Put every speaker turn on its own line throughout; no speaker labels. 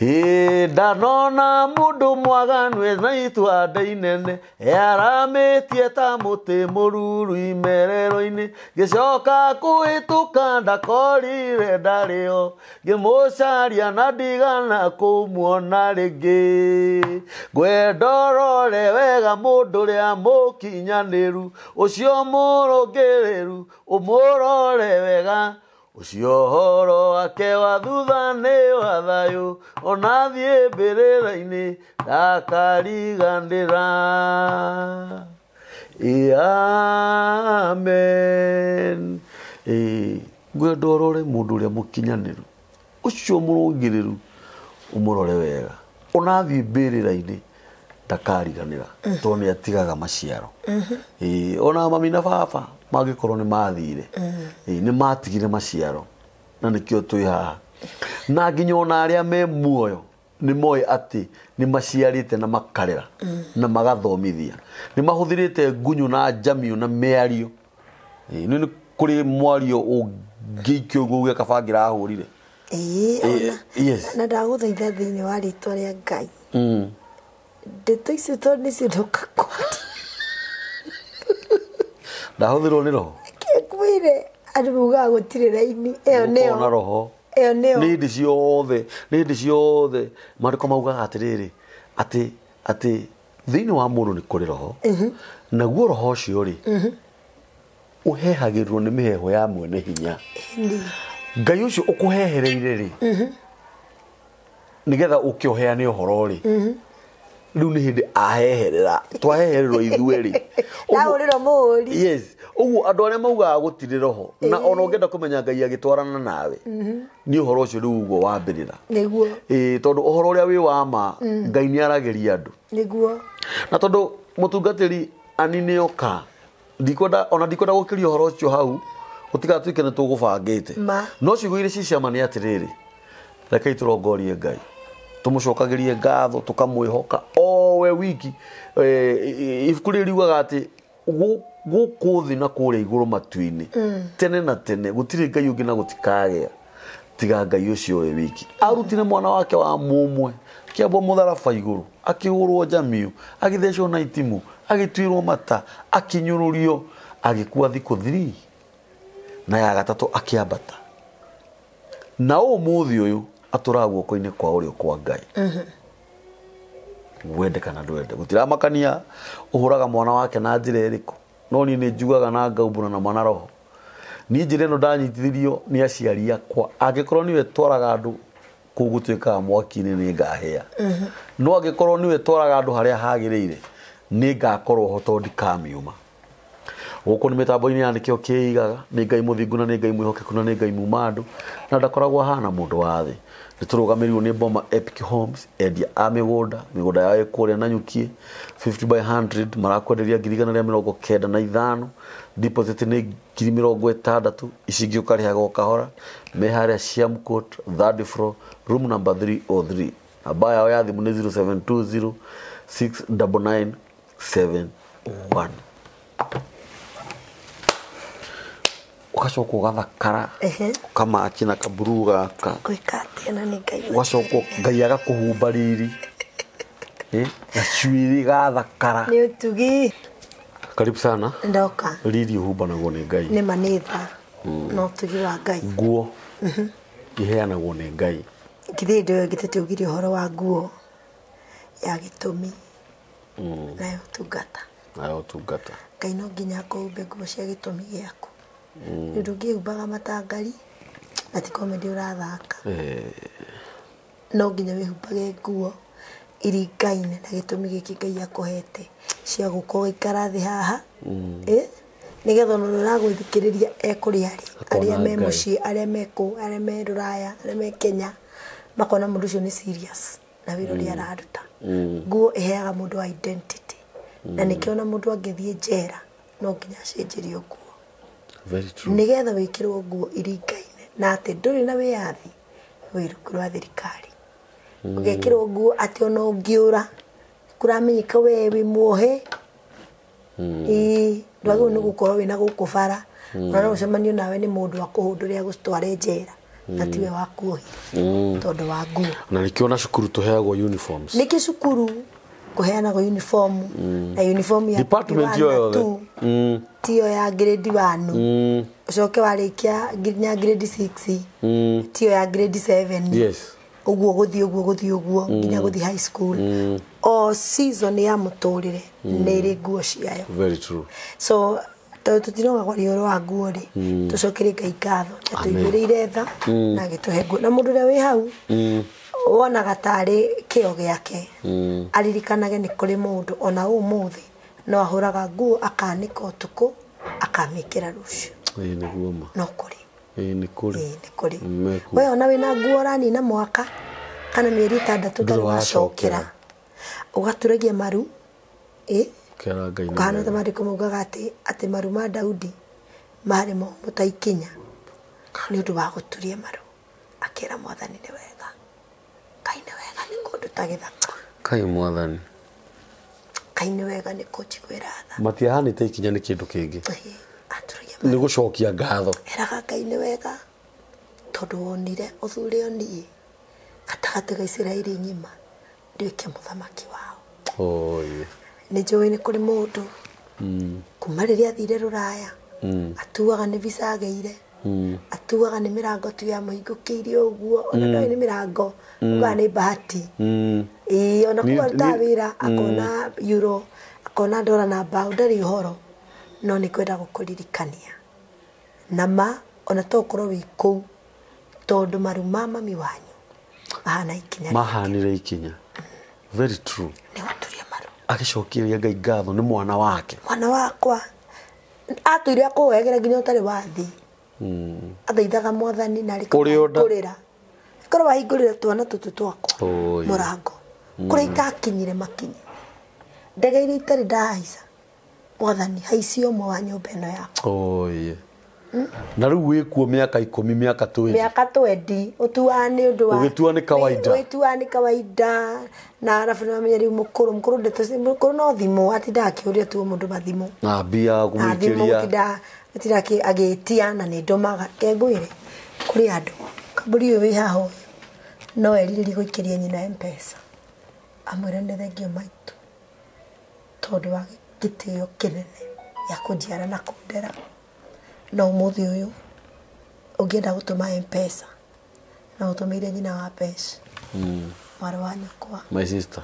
Ndanona mundu mwaganu na itua inene yaramitie ta muti mururu imerero-ini gicoka kuhituka ndakorire ndario ngimucaria na ndigana kumuona ringi ngwenda ũrore wega mundu ũrĩa mũkinyanĩru ũcio mũrũngĩrĩru ũmũrore wega ucio horo wake wa thutha nĩ wa thayũ ona thiĩ mbĩrĩra-inĩ ndakariganĩra. Amen. Ngwenda ũrore mũndũ ũrĩa mũkinyanĩru ũcio mũrũngĩrĩru ũmũrore wega ona thiĩ mbĩrĩra-inĩ ndakariganĩra tondũ nĩ atigaga maciaro. Ona mami na baba mangĩkorwo nĩ mathire nĩ matigire maciaro na nĩkĩo twĩ haha na nginya ona arĩa me muoyo nĩ moĩ atĩ nĩ maciarĩte na makarera na magathomithia nĩ mahũthĩrĩte ngunyu na njamiũ na mĩario. Nĩ kũrĩ mwario ũngĩikio ũguo uge kaba ngĩrahũrire. Yes.
Na ndagũthaitha thĩinĩ wa rĩtwa rĩa Ngai ndeto icio tondũ nĩcio ndoka kwaria.
Ndahũthĩrwo nĩ roho.
Ngwĩre andũ maugaga gũtirĩ raini ĩyo nĩyo
na roho
ĩyo nĩyo
nĩ hĩndĩ ciothe nĩ hĩndĩ ciothe maandĩko maugaga atĩrĩrĩ atĩ atĩ thĩinĩ wa mũndũ nĩ kũrĩ roho naguo roho ũcio rĩ ũhehagĩrwo nĩ mĩheho ya mwene hinya. Ngai ũcio ũkũhehereire rĩ nĩgetha ũke ũheane ũhoro rĩ rĩu nĩ hĩndĩ aheherera twahehererwo ithuĩ rĩ
ndahũrĩrwo mũhũri.
Yes. Ũguo andũ arĩa maugaga gũtirĩ roho na ona ũngĩenda kũmenya Ngai agĩtwarana nawe nĩ ũhoro ũcio rĩu ũguo wambĩrĩra.
Nĩguo.
Tondũ ũhoro ũrĩa wĩ wa ma Ngai nĩ aragĩria andũ.
Nĩguo.
Na tondũ mũtungatĩri ani nĩoka ndikwenda ona ndikwenda gũkĩria ũhoro ũcio hau gũtigatuĩke nĩ tũgũbangĩte. No ciugo iria ci ciama nĩ atĩrĩrĩ rekei tũrongorie Ngai tũmũcokagirie ngatho tũkamwĩhoka o we wiki. Ibuku rĩrĩ riugaga atĩ gũkũ thĩ na kũrĩa igũrũ matu-inĩ tene na tene gũtirĩ Ngai ũngĩ na gũtikagĩa tiga Ngai ũcio we wiki. Arutire mwana wake wa mũmwe akĩambwo mũtharaba igũrũ akĩhũrwo njamiũ agĩthecwo na itimũ agĩtuĩrwo mata akĩnyũrũrio agĩkua thikũ 3 na ya gatatũ akĩambata na ũmũthĩ ũyũ atũraga guoko-inĩ kwa ũrĩo kwa Ngai. Wende kana ndwende gũtiramakania ũhũraga mwana wake na njĩra ĩrĩkũ no niĩ nĩ njugaga na ngaumbũra na mwana roho. Niĩ njĩra ĩno ndanyitithirio nĩ aciari akwa angĩkorwo nĩwe twaraga andũ kũu gũtuĩkaga mwaki-inĩ nĩ ngahĩa no angĩkorwo nĩwe twaraga andũ harĩa hagĩrĩire nĩ ngakorwo ho tondũ ndikamiuma. Gũkũ nĩ mĩtambo-inĩ ya nĩkĩo kĩigaga nĩ Ngai mũthingu na nĩ Ngai mwĩhokeku na nĩ Ngai muma andũ na ndakoragwo ahana mũndũ wa thĩ. Nĩ tũrũgamĩrĩirwo nĩ Boma Epic Homes endia a mĩgũnda mĩgũnda yao ĩ kũrĩa Nanyukie 50 by 100 marakwenderia 195,000 deposit nĩ 60,000 ici ingĩ ũkarĩhaga o kahora me harĩa Siam Court third floor room number 303 namba yao ya thimũ nĩ 0720 699 71. Ugacoka ũgathakara ũkamachi na kaburu gaka
Gwĩka atĩa na nĩ Ngai
ugacoka Ngai agakũhumba riri gacuĩrĩ gathakara
nĩ ũtugi.
Karibu sana.
Ndoka
riri ũhumbanagwo nĩ Ngai
nĩ ma nĩ tha na ũtugi wa Ngai.
Nguo iheanagwo nĩ Ngai.
Githĩ hĩndĩ ĩyo ĩngĩ tũtiugire ũhoro wa nguo ya gĩtũmi na ya ũtungata.
Na ya ũtungata.
Ngai no nginya akũhumbe nguo cia gĩtũmi gĩaku. Nĩ ũndũ ũngĩhumbaga matangari na ti comedy ũrathaka. No nginya wĩhumbage nguo iringaine na gĩtũmi gĩkĩ Ngai akũhete cia gũka ũgaikara thĩ haha nĩgetha ona ũrĩa ũragũthikĩrĩria ekũrĩa arĩ arĩa me mũciĩ arĩa me kũ arĩa me Rũraya arĩa me Kenya makona mũndũ ũcio nĩ serious na wĩra ũrĩa araruta. Nguo ĩheaga mũndũ identity na nĩkĩo ona mũndũ angĩthiĩ njera no nginya acenjerio nguo.
Very true.
Nĩgetha wĩkĩrwo nguo iringaine na atĩ ndũrĩ na wĩyathi wĩ rungu rwa thirikari. Ũgekĩrwo nguo atĩ ona ũngĩũra kũramenyeka we wĩ muohe ndwagĩrĩirwo nĩ gũkorwo wĩna gũkũ bara ona no ũcemanio nawe nĩ mũndũ akũhũndũre agũtware njera Na tiwe wakuohire tondũ wa nguo.
Na nĩkĩo na cukuru tũheagwo uniforms.
Nĩkĩ cukuru kũheanagwo uniform na uniform ya
department yothe
tiyo ya grade 1 ucoke warĩkia nginya grade 6 tiyo ya grade 7.
Yes.
Ũguo gũthiĩ ũguo gũthiĩ ũguo nginya gũthiĩ high school. O season ya mũtũrĩre nĩ ĩrĩ nguo ciayo.
Very true.
So tondũ tũtiroga kwaria ũhoro wa nguo rĩ, tũcokerie Ngai ngatho atũigĩrĩire tha na agĩtũhe nguo. Na mũndũ ũrĩa wĩ hau wonaga tarĩ kĩo gĩake aririkanage nĩ kũrĩ mũndũ ona ũmũthĩ no ahũraga nguo akanĩka ũtukũ akamĩkĩra rũciũ.
Ĩĩ nĩguo ma.
No kũrĩ.
Ĩĩ nĩ kũrĩ.
Ĩĩ nĩ kũrĩ. We ona wĩna nguo ũranina mwaka kana mĩeri 6 ndũrĩ wacokera, ũgaturagia maru. Ĩ ũkahana ta maandĩko maugaga atĩ maru ma Daudi marĩ momũ ta ikinya nĩ ũndũ wa gũturia maru. Akĩra Mwathani nĩ wega, Ngai nĩ wega nĩ kũnduta gĩthaka.
Kai Mwathani,
Ngai nĩ wega nĩ kũnjiguĩra tha.
Matiahanĩte ikinya nĩ kĩndũ kĩngĩ.
Aturagia maru.
Nĩ gũcokia ngatho.
Eraga Ngai nĩ wega tondũ wonire ũthure o niĩ gatagatĩ ga Isiraeli ng'ima nduĩke mũthamaki wao.
Oi.
Nĩ njũĩ nĩ kũrĩ mũndũ kuma rĩrĩa athire rũraya atuaga nĩ visa ageire, atuaga nĩ mĩrango tu yamũhingũkĩire ũguo, ona ndoĩ nĩ mĩrango, ugaga nĩ bahati. Ĩĩ ona kũu arutaga wĩra akona euro, akona dola na mbaũ, ndarĩ ũhoro. No nĩ kwenda gũkũririkania na ma ona to ũkorwo wĩ kũu tondũ maru ma mami wanyu mahana ikinya.
Mahanire ikinya. Very true.
Nĩ gũturia maru.
Agĩcokeria Ngai ngatho nĩ mwana wake.
Mwana wakwa atũire akũwegera nginya ũtarĩ wathiĩ. Athaithaga Mwathani na arĩkũrĩra. Korwo wahingũrĩra twana tũtũ twakwa mũrango kũrĩa itakinyire makinye, ndege iria itarĩ ndahaica, Mwathani haici ũmwe wa nyũmba ĩno yakwa.
Na rĩu wĩkuo mĩaka 10 mĩaka 20.
Mĩaka 20 ũtuaga nĩ ũndũ wa
ũgĩtua nĩ kawaida.
Ũgĩtua nĩ kawaida na arabu nĩ wamenya rĩu mũkũrũ mũkũrũ ndeto mũkũrũ no thimũ atindaga akĩũria tu mũndũ mathimũ.
Na mbia kũmũikĩria.
Atinda agĩtia na nĩ ndũmaga. Ke ngwĩre kũrĩ andũ kambũri ũyũ wĩ haha ũyũ no erirĩrie gũikĩria nyina M-Pesa amwĩre nĩ thengio maitũ tondũ wa gĩtĩo kĩnene gĩa kũnjiara na kũndera. No ũmũthĩ ũyũ ũngĩenda gũtũma M-Pesa no ũtũmĩire nyina wa mbeca, mwarĩ wa nyũkwa,
my sister,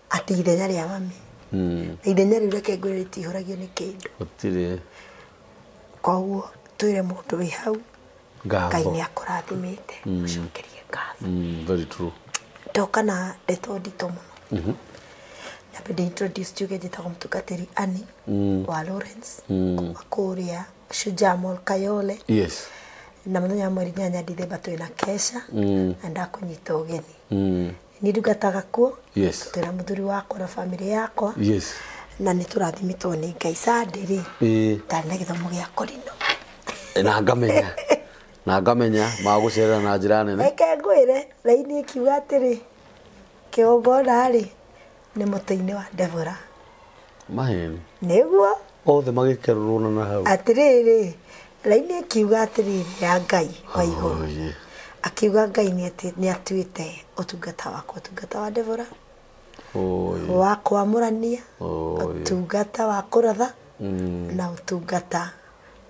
atĩ ithenya rĩa mami. Na ithenya rĩu reke ngwĩre rĩtihũragio nĩ kĩndũ.
Gũtirĩ.
Koguo twĩre mũndũ wĩ hau Ngai nĩ akũrathimĩte, ũcokerie ngatho.
Very true.
Ndoka na ndeto nditũ mũno. Nyambe ndĩ introduce njuge njĩtagwo mũtungatĩri Annie wa Lawrence kuma kũrĩa Shujaa Mall Kayole.
Yes.
Na mũthenya wa mweri 8 Dithemba twĩna kesha na ndakũnyita ũgeni. Niĩ ndungataga kuo.
Yes.
Twĩna mũthuri wakwa na famĩlĩ yakwa.
Yes.
Na nĩ tũrathimĩtwo nĩ Ngai. Sunday rĩ ndarĩ na gĩthomo gĩa kũrinũ.
Na ngamenya. Na ngamenya magũcerera na njĩra nene.
Reke ngwĩre raini ĩkiuga atĩrĩ kĩgongona rĩ nĩ mũtĩ-inĩ wa Deborah.
Maheni.
Nĩguo.
Othe magĩkerũrwo na hau.
Atĩrĩrĩ raini ĩkiuga atĩrĩrĩ ya Ngai wa igũrũ. Akiuga Ngai nĩ atuĩte ũtungata wakwa, ũtungata wa Deborah, wa kwamũrania, ũtungata wa kũratha na ũtungata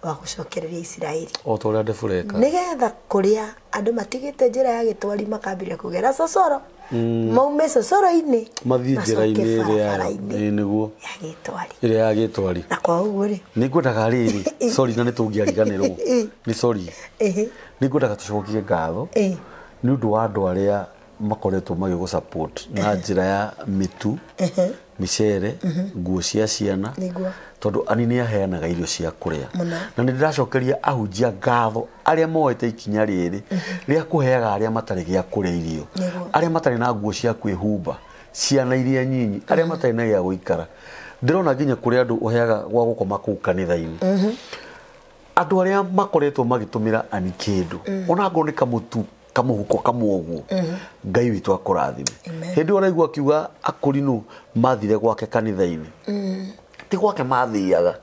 wa gũcokereria Isiraeli.
O ta ũrĩa Deborah ekaga.
Nĩgetha kũrĩa andũ matigĩte njĩra ya gĩtwari makambĩrĩria kũgera cocoro, maume cocoro-inĩ
mathiĩ njĩra-inĩ ĩrĩa nĩguo
ya gĩtwari.
Ĩrĩa ya gĩtwari.
Na kwa ũguo rĩ
nĩ ngwendaga rĩrĩ, sorry na nĩ tũngĩariganĩrwo. Nĩ sorry. Nĩ ngwendaga tũcokie ngatho nĩ ũndũ wa andũ arĩa makoretwo magĩgũ support na njĩra ya mĩtu, mĩcere, nguo cia ciana, tondũ Annie nĩ aheanaga irio cia kũrĩa. Na nĩ ndĩracokeria ahunjia ngatho arĩa moete ikinya rĩrĩ rĩa kũheaga arĩa matarĩ gĩa kũrĩa irio, arĩa matarĩ na nguo cia kwĩhumba, ciana iria nyinyi, arĩa matarĩ na gĩa gũikara. Ndĩrona nginya kũrĩ andũ ũheaga gwa gũkoma kũu kanitha-inĩ. Andũ arĩa makoretwo magĩtũmĩra Annie kĩndũ, ona angorwo nĩ kamũtu kamũhuko kamwe ũguo, Ngai witũ akũrathime. Hĩndĩ ĩyo ũraigua akiuga akũrinũ mathire gwake kanitha-inĩ, ti gwake mathiaga,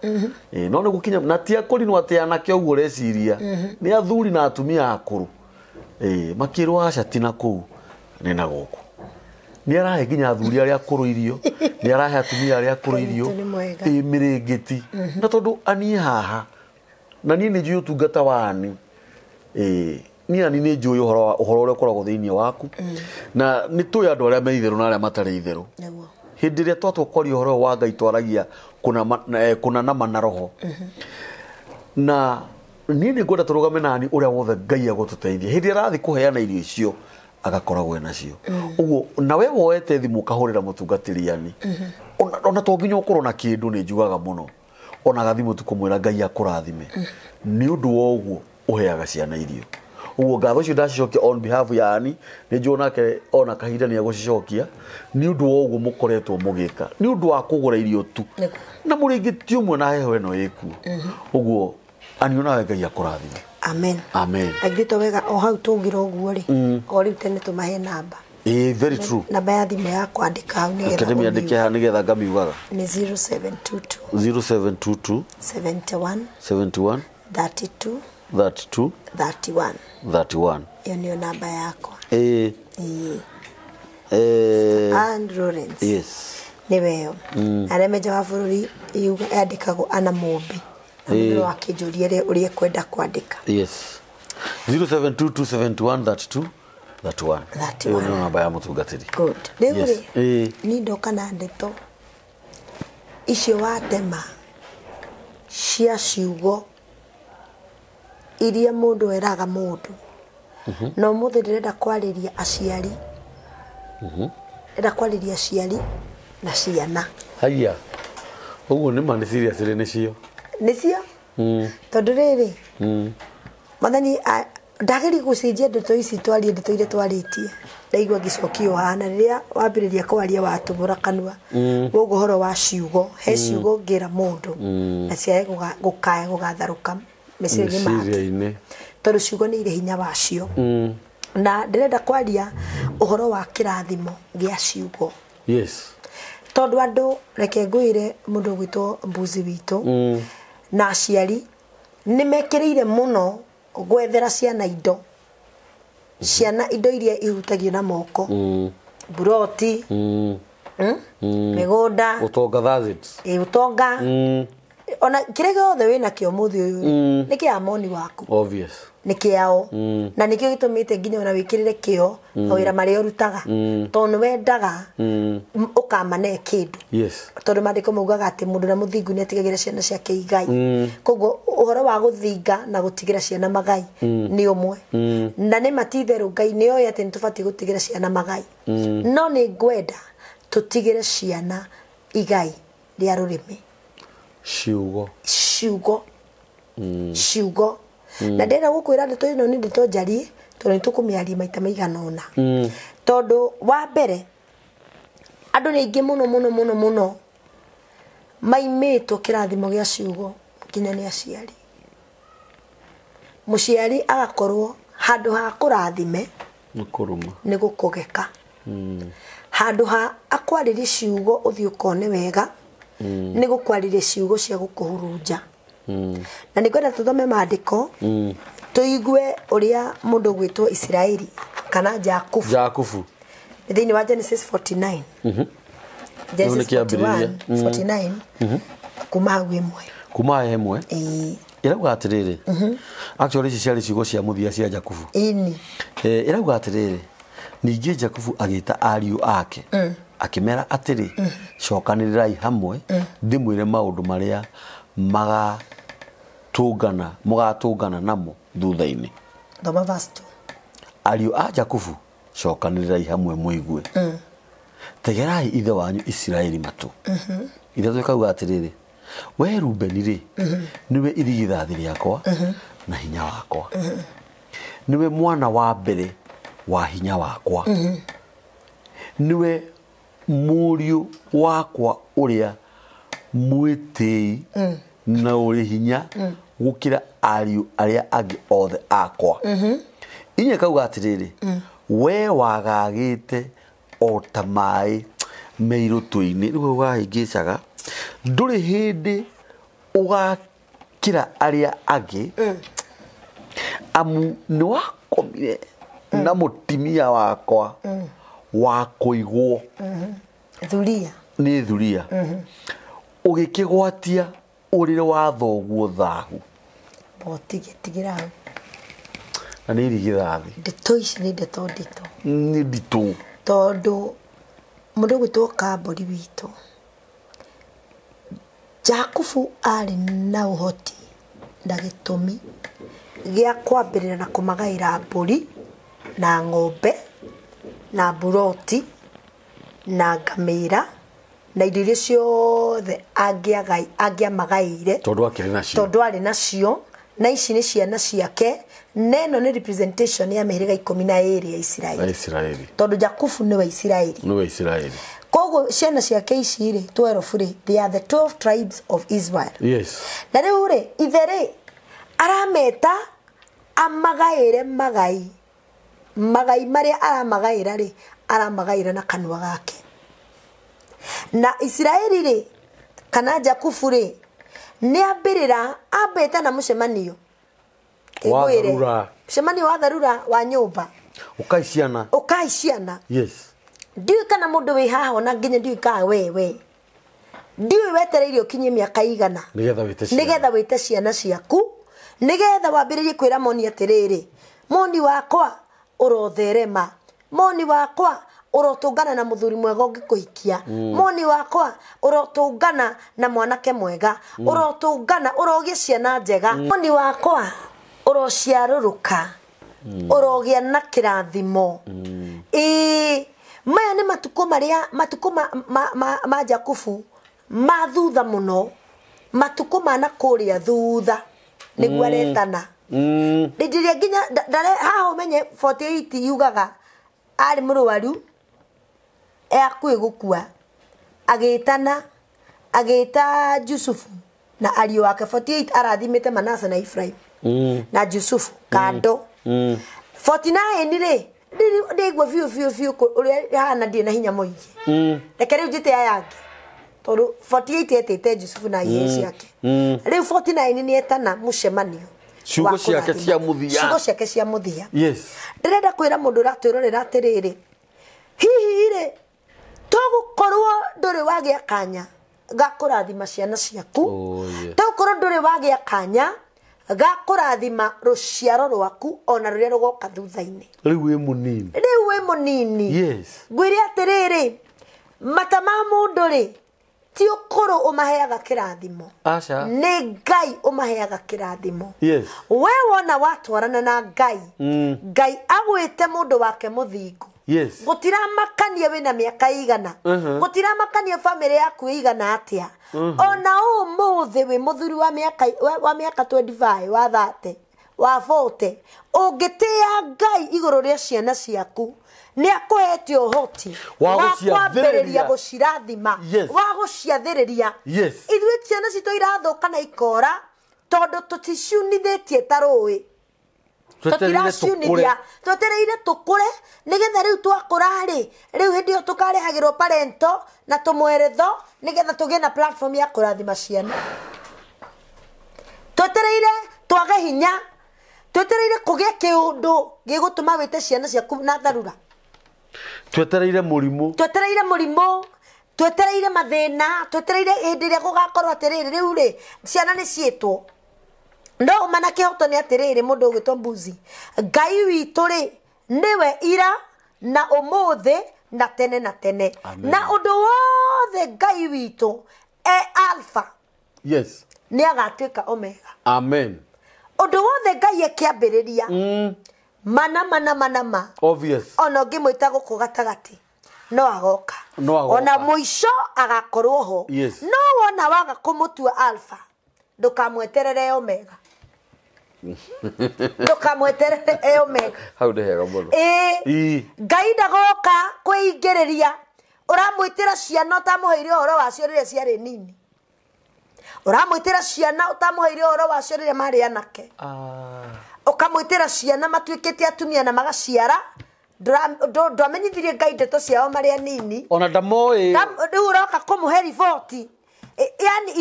no nĩ gũkinya na ti akũrinũ atĩ anake ũguo ũreciria, nĩ athuri na atumia akũrũ. Makĩrwo aca ti na kũu nĩ na gũkũ. Nĩ arahe nginya athuri arĩa akũrũ irio, nĩ arahe atumia arĩa akũrũ irio, mĩrĩngĩti. Na tondũ aniĩ haha, na niĩ nĩ njũĩ ũtungata wa ani. Niĩ ani nĩ njũĩ ũhoro ũrĩa ũkoragwo thĩinĩ waku. Na nĩ tũĩ andũ arĩa me itherũ na arĩa matarĩ itherũ. Hĩndĩ ĩrĩa twatua kwaria ũhoro wa Ngai twaragia kũna nama na roho. Na niĩ nĩ ngwenda tũrũgame nani ũrĩa wothe Ngai egũtũteithia. Hĩndĩ ĩrĩa arathiĩ kũheana irio icio agakoragwo enacio. Ũguo na we woete thimũ ũkahũrĩra mũtungatĩri ani. Ona to nginya ũkorwo na kĩndũ nĩ njugaga mũno. Ona gathimũ tu kũmwĩra Ngai akũrathime. Nĩ ũndũ wa ũguo ũheaga ciana irio. Ũguo ngatho icio ndacicokia on behalf ya ani nĩ njũĩ nake ona kahinda nĩ egũcicokia nĩ ũndũ wa ũguo mũkoretwo mũgĩka. Nĩ ũndũ wa kũgũra irio tu. Na mũrĩngĩ ti ũmwe na heho ĩno ĩkuo. Ũguo ani onawe Ngai akũrathime.
Amen.
Amen.
Agirito wega o hau tũngira ũguo rĩ. O rĩu tene tũmahe namba.
Very true.
Namba ya thimũ ya kwandĩka hau nĩgetha.
Akademi andĩke haha nĩgetha ngamiugaga.
Nĩ 0722
0722
71
71
32
32
31.
31.
Ĩyo nĩyo namba yakwa. Ann Lawrence.
Yes.
Nĩwe ĩyo. Arĩa menja wa bũrũri yandĩkagwo Anna Mũmbi. Na mũndũ akĩnjũria ũrĩa ekwenda kwandĩka.
Yes. 0722 71 32 31. Ĩyo nĩyo namba ya mũtungatĩri.
Good. Rĩu rĩ, niĩ ndoka na ndeto icio watema cia ciugo iria mũndũ eraga mũndũ. Na ũmũthĩ ndĩrenda kwarĩria aciari. Ndĩrenda kwarĩria aciari na ciana.
Haiya. Ũguo nĩ ma nĩ serious rĩ nĩcio.
Nĩcio? Tondũ rĩrĩ, Mwathani ndagĩrĩire gũcenjia ndeto ici twarie ndeto iria twarĩtie. Ndaigua ngĩcokio haha na rĩrĩa wambĩrĩria kwaria watũmũra kanua. Ũguo ũhoro wa ciugo, he ciugo ngĩra mũndũ na ciae gũkaya gũgatharũka meciria-inĩ make. Tondũ ciugo nĩ irĩ hinya wacio. Na ndĩrenda kwaria ũhoro wa kĩrathimo gĩa ciugo.
Yes.
Tondũ andũ reke ngwĩre mũndũ ũgwĩtwo mbuzi witũ na aciari nĩ mekĩrĩire mũno gwethera ciana indo. Ciana indo iria ihutagio na moko. Buroti. Mĩgũnda.
Ũtonga that's it.
Ũtonga. Ona kĩrĩa gĩothe wĩna kĩo mũthĩ ũyũ nĩ kĩa moni waku.
Obvious.
Nĩ kĩao. Na nĩkĩo gĩtũmĩte nginya ona wĩkĩrĩre kĩo mawĩra marĩa ũrutaga. Tondũ nĩ wendaga ũkamane kĩndũ.
Yes.
Tondũ maandĩko maugaga atĩ mũndũ ũrĩa mũthingu nĩ atigagĩra ciana ciake igai. Koguo ũhoro wa gũthinga na gũtigĩra ciana magai nĩ ũmwe. Na nĩ ma ti itherũ Ngai nĩ oĩ atĩ nĩ tũbatiĩ gũtigĩra ciana magai. No nĩ ngwenda tũtigĩre ciana igai rĩa rũrĩmĩ.
Ciugo.
Ciugo. Ciugo. Na ndĩrenda gũkwĩra ndeto ĩno nĩ ndeto njarie tondũ nĩ tũkũmĩaria maita maigana ũna. Tondũ wa mbere andũ nĩ aingĩ mũno mũno mũno mũno maimĩtwo kĩrathimo gĩa ciugo nginya nĩ aciari. Mũciari agakorwo handũ ha kũrathime
nĩ kũruma,
nĩ gũkũgeka. Handũ ha akwarĩrie ciugo ũthiĩ ũkone wega nĩ gũkwarĩria ciugo cia gũkũhurunja. Na nĩ ngwenda tũthome maandĩko tũigue ũrĩa mũndũ ũgwĩtwo Isiraeli kana Jakubu.
Jakubu.
Thĩinĩ wa Genesis 49. Genesis 41, 49 kuma hau ĩmwe.
Kuma ĩmwe? Ĩrauga atĩrĩrĩ. Actually ici ciarĩ ciugo cia mũthia cia Jakubu.
Ĩni.
Ĩrauga atĩrĩrĩ. Ningĩ Jakubu agĩta ariũ ake. Akĩmera atĩrĩ, cokanĩrĩrai hamwe ndĩmwĩre maũndũ marĩa magatũngana mũgatũngana namo thutha-inĩ.
Thoma verse 2.
Ariũ a Jakubu cokanĩrĩrai hamwe mũigue. Tegerai ithe wanyu Isiraeli matũ. Ithatũ ĩkauga atĩrĩrĩ, we Rubeni rĩ, nĩwe irigithathi rĩakwa na hinya wakwa. Nĩwe mwana wa mbere wa hinya wakwa. Nĩwe mũriũ wakwa ũrĩa mwĩtĩi na ũrĩ hinya gũkĩra ariũ arĩa angĩ othe akwa. Inya ĩkauga atĩrĩrĩ, we wagagĩte o ta maĩ meirũtũ-inĩ, rĩu wahĩngĩcaga, ndũrĩ hĩndĩ ũgakĩra arĩa angĩ, amu nĩ wakomire Na mũtimia wakwa wa kũigwo
thuria
nĩ thuria ũgĩkĩgwatia ũrĩrĩ wa thoguo thahu
botige tigira hau
na nĩ irigithathi
ndeto ici nĩ ndeto nditũ
nĩ nditũ
tondũ mũndũ ũgwĩtwo Kambũri witũ Jakubu arĩ na ũhoti na gĩtũmi gĩa kwambĩrĩra na kũmagaĩra mbũri na ng'ombe na mburoti na ngamĩra na indo iria ciothe angĩamagaĩire
tondũ akĩrĩ nacio
tondũ arĩ nacio na ici nĩ ciana ciake na ĩno nĩ representation ya mĩhĩrĩga 12 ya Isiraeli
Isiraeli
tondũ Jakubu nĩwe Isiraeli
nĩwe Isiraeli
koguo ciana ciake ici rĩ 12 rĩ they are the 12 tribes of Israel.
Yes.
Na rĩu rĩ ithe rĩ arameta amagaĩre magai magai marĩa aramagaĩra rĩ aramagaĩra na kanua gake na Isiraeli rĩ kana Jakubu rĩ nĩ ambĩrĩra ambĩte na mũcemanio
wa tharura
mũcemanio wa tharura wa nyũmba
ũkai ciana
ũkai ciana.
Yes.
Ndiũĩ kana mũndũ wĩ haha ona nginya ndiũĩ kana wewe ndiũĩ wetereire ũkinyie mĩaka igana nĩgetha wĩte ciana ciaku nĩgetha wambĩrĩrie kwĩra moni atĩrĩrĩ moni wakwa ũrotherema moni wakwa ũrotũngana na mũthuri mwega ũngĩkũhikia moni wakwa ũrotũngana na mwanake mwega ũrotũngana ũrogĩa ciana njega moni wakwa ũrociarũrũka ũrogĩa na kĩrathimo. Ĩĩ maya nĩ matukũ marĩa matukũ ma Jakubu ma thutha mũno matukũ ma na kũrĩa thutha nĩguo aretana rĩrĩa nginya haha ũmenye 48 yugaga arĩ mũrwaru hakuhĩ gũkua agĩtana agĩta Jusufu na ariũ ake 48 arathimĩte Manase na Ephraim na Jusufu kando 49 rĩ ndĩigua biũ biũ biũ ũrĩa hana ndirĩ na hinya mũingĩ reke rĩu njĩte aya angĩ tondũ 48 etĩte Jusufu na ihĩĩ ciake rĩu 49 nĩ etana mũcemanio
ciugo ciake cia mũthia
ciugo ciake cia mũthia.
Yes.
Ndĩrenda kwĩra mũndũ ũratwĩrorera atĩrĩrĩ hihi rĩ tũgũkorwo ndũrĩ wagĩa kanya ga kũrathima ciana ciaku tũgũkorwo ndũrĩ wagĩa kanya ga kũrathima rũciaro rwaku ona rũrĩa rũgoka thutha-inĩ
rĩu wĩ mũnini
rĩu wĩ mũnini.
Yes.
Ngwĩre atĩrĩrĩ mata ma mũndũ rĩ ti ũkũrũ ũmaheaga kĩrathimo
aca
nĩ Ngai ũmaheaga kĩrathimo.
Yes.
We wona watwarana na Ngai Ngai agwĩte mũndũ wake mũthingu.
Yes.
Gũtiramakania wĩna mĩaka igana gũtiramakania bamĩrĩ yaku ĩigana atĩa ona ũmũthĩ wĩ mũthuri wa mĩaka wa mĩaka 25 wa 30 wa 40 ũngĩtĩa Ngai igũrũ rĩa ciana ciaku nĩ akũhete ũhoti
wa
kwambĩrĩria gũcirathima wa gũciathĩrĩria.
Yes.
Ithuĩ ciana citũ irathũka na ikora tondũ tũticiunithĩtie ta rũĩ tũtiraciunithia twetereire tũkũre nĩgetha rĩu twakũra rĩ rĩu hĩndĩ ĩyo tũkarehagĩrwo parento na tũmweretho nĩgetha tũgĩe na platform ya kũrathima ciana twetereire twage hinya twetereire kũgĩa kĩũndũ gĩgũtũma wĩte ciana ciaku na tharura
twetereire mũrimũ
twetereire mũrimũ twetereire mathĩna twetereire hĩndĩ ĩrĩa gũgakorwo atĩrĩrĩ rĩu rĩ ciana nĩ ciĩtwo no ũma na kĩhoto nĩ atĩrĩrĩ mũndũ ũgwĩtwo mbuzi Ngai witũ rĩ nĩwe ira na ũmũthĩ na tene na tene.
Amen.
Na ũndũ wothe Ngai witũ e alpha.
Yes.
Nĩ agatuĩka omega.
Amen.
Ũndũ wothe Ngai akĩambĩrĩria mana mana mana ma
obvious
ona ũngĩmwĩta gũkũ gatagatĩ no agoka
no agoka
ona mũico agakorwo ho.
Yes.
No wona waga kũmũtua alpha ndũkamweterere omega ndũkamweterere omega
hau nĩ hega mũno.
Ĩĩ Ngai ndagoka kwĩingĩrĩria ũramwĩtĩra ciana ũtamũheire ũhoro wacio rĩrĩa ciarĩ nini ũramwĩtĩra ciana ũtamũheire ũhoro wacio rĩrĩa marĩ anake ũkamwĩtĩra ciana matuĩkĩte atumia na magaciara ndwamenyithirie Ngai ndeto ciao marĩ anini
ona ndamoĩ
rĩu ũroka kũmũhe riboti yani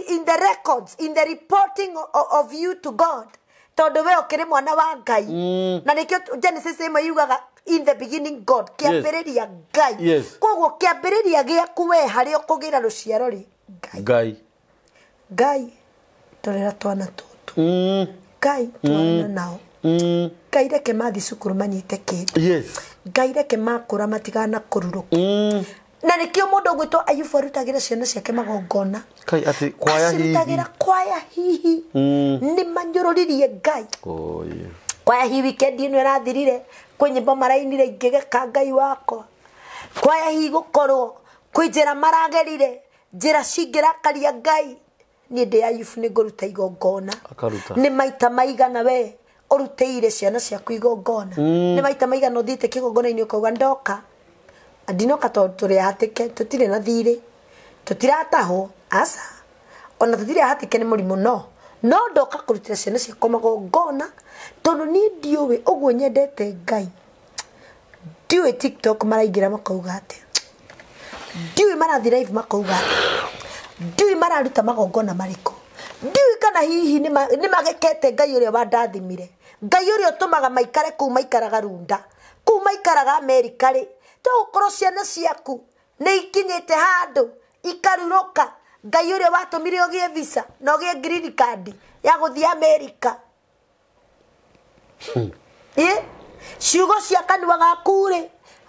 in the records in the reporting of you to God Tondu we ukiri mwana wa Ngai. Na nikio Genesis ĩmwe yugaga in the beginning God, kĩambĩrĩria Ngai.
Yes.
Koguo kĩambĩrĩria gĩaku we harĩa ũkũgĩra rũciaro rĩ Ngai.
Ngai.
Ngai torera twana tũtũ. Ngai twarana nao. Ngai reke mathiĩ cukuru manyite kĩndũ.
Yes.
Ngai reke makũra matigana kũrurũka. Na nĩkĩo mũndũ ũgwĩtwo Ayubu arutagĩra ciana ciake magongona.
Kai ati kwaya hihi.
Acirutagĩra kwaya hihi. Nĩ manyũrũririe Ngai.
Oh yeah.
Kwaya hihi weekend ĩno ĩrathirire kwĩ nyĩmbo marainire ingĩgeka Ngai wakwa. Kwaya hihi gũkorwo kwĩ njĩra maragerire njĩra cingĩrakaria Ngai. Niĩ ndĩ Ayubu nĩ ngũruta igongona.
Akaruta.
Nĩ maita maigana we ũrutĩire ciana ciaku igongona. Nĩ maita maigana ũthiĩte kĩgongona-inĩ ũkauga ndoka. Ndinoka tondũ tũrĩ ahatĩke, tũtirĩ na thirĩ, tũtiratahwo, aca, ona tũtirĩ ahatĩke nĩ mũrimũ no. No ndoka kũrutĩra ciana ciakwa magongona tondũ niĩ ndiũĩ ũguo nyendete Ngai. Ndiũĩ TikTok maraingĩra makauga atĩa. Ndiũĩ marathiĩ live makauga atĩa. Ndiũĩ mararuta magongona marĩkũ. Ndiũĩ kana hihi nĩ magekete Ngai ũrĩa wandathimire. Ngai ũrĩa ũtũmaga maikare kũu maikaraga Runda, kũu maikaraga Amerika rĩ. To gũkorwo ciana ciaku nĩ ikinyĩte handũ ikarurũka. Ngai ũrĩa watũmire ũgĩe visa na ũgĩe green card ya gũthiĩ Amerika. Ciugo cia kanua gaku rĩ,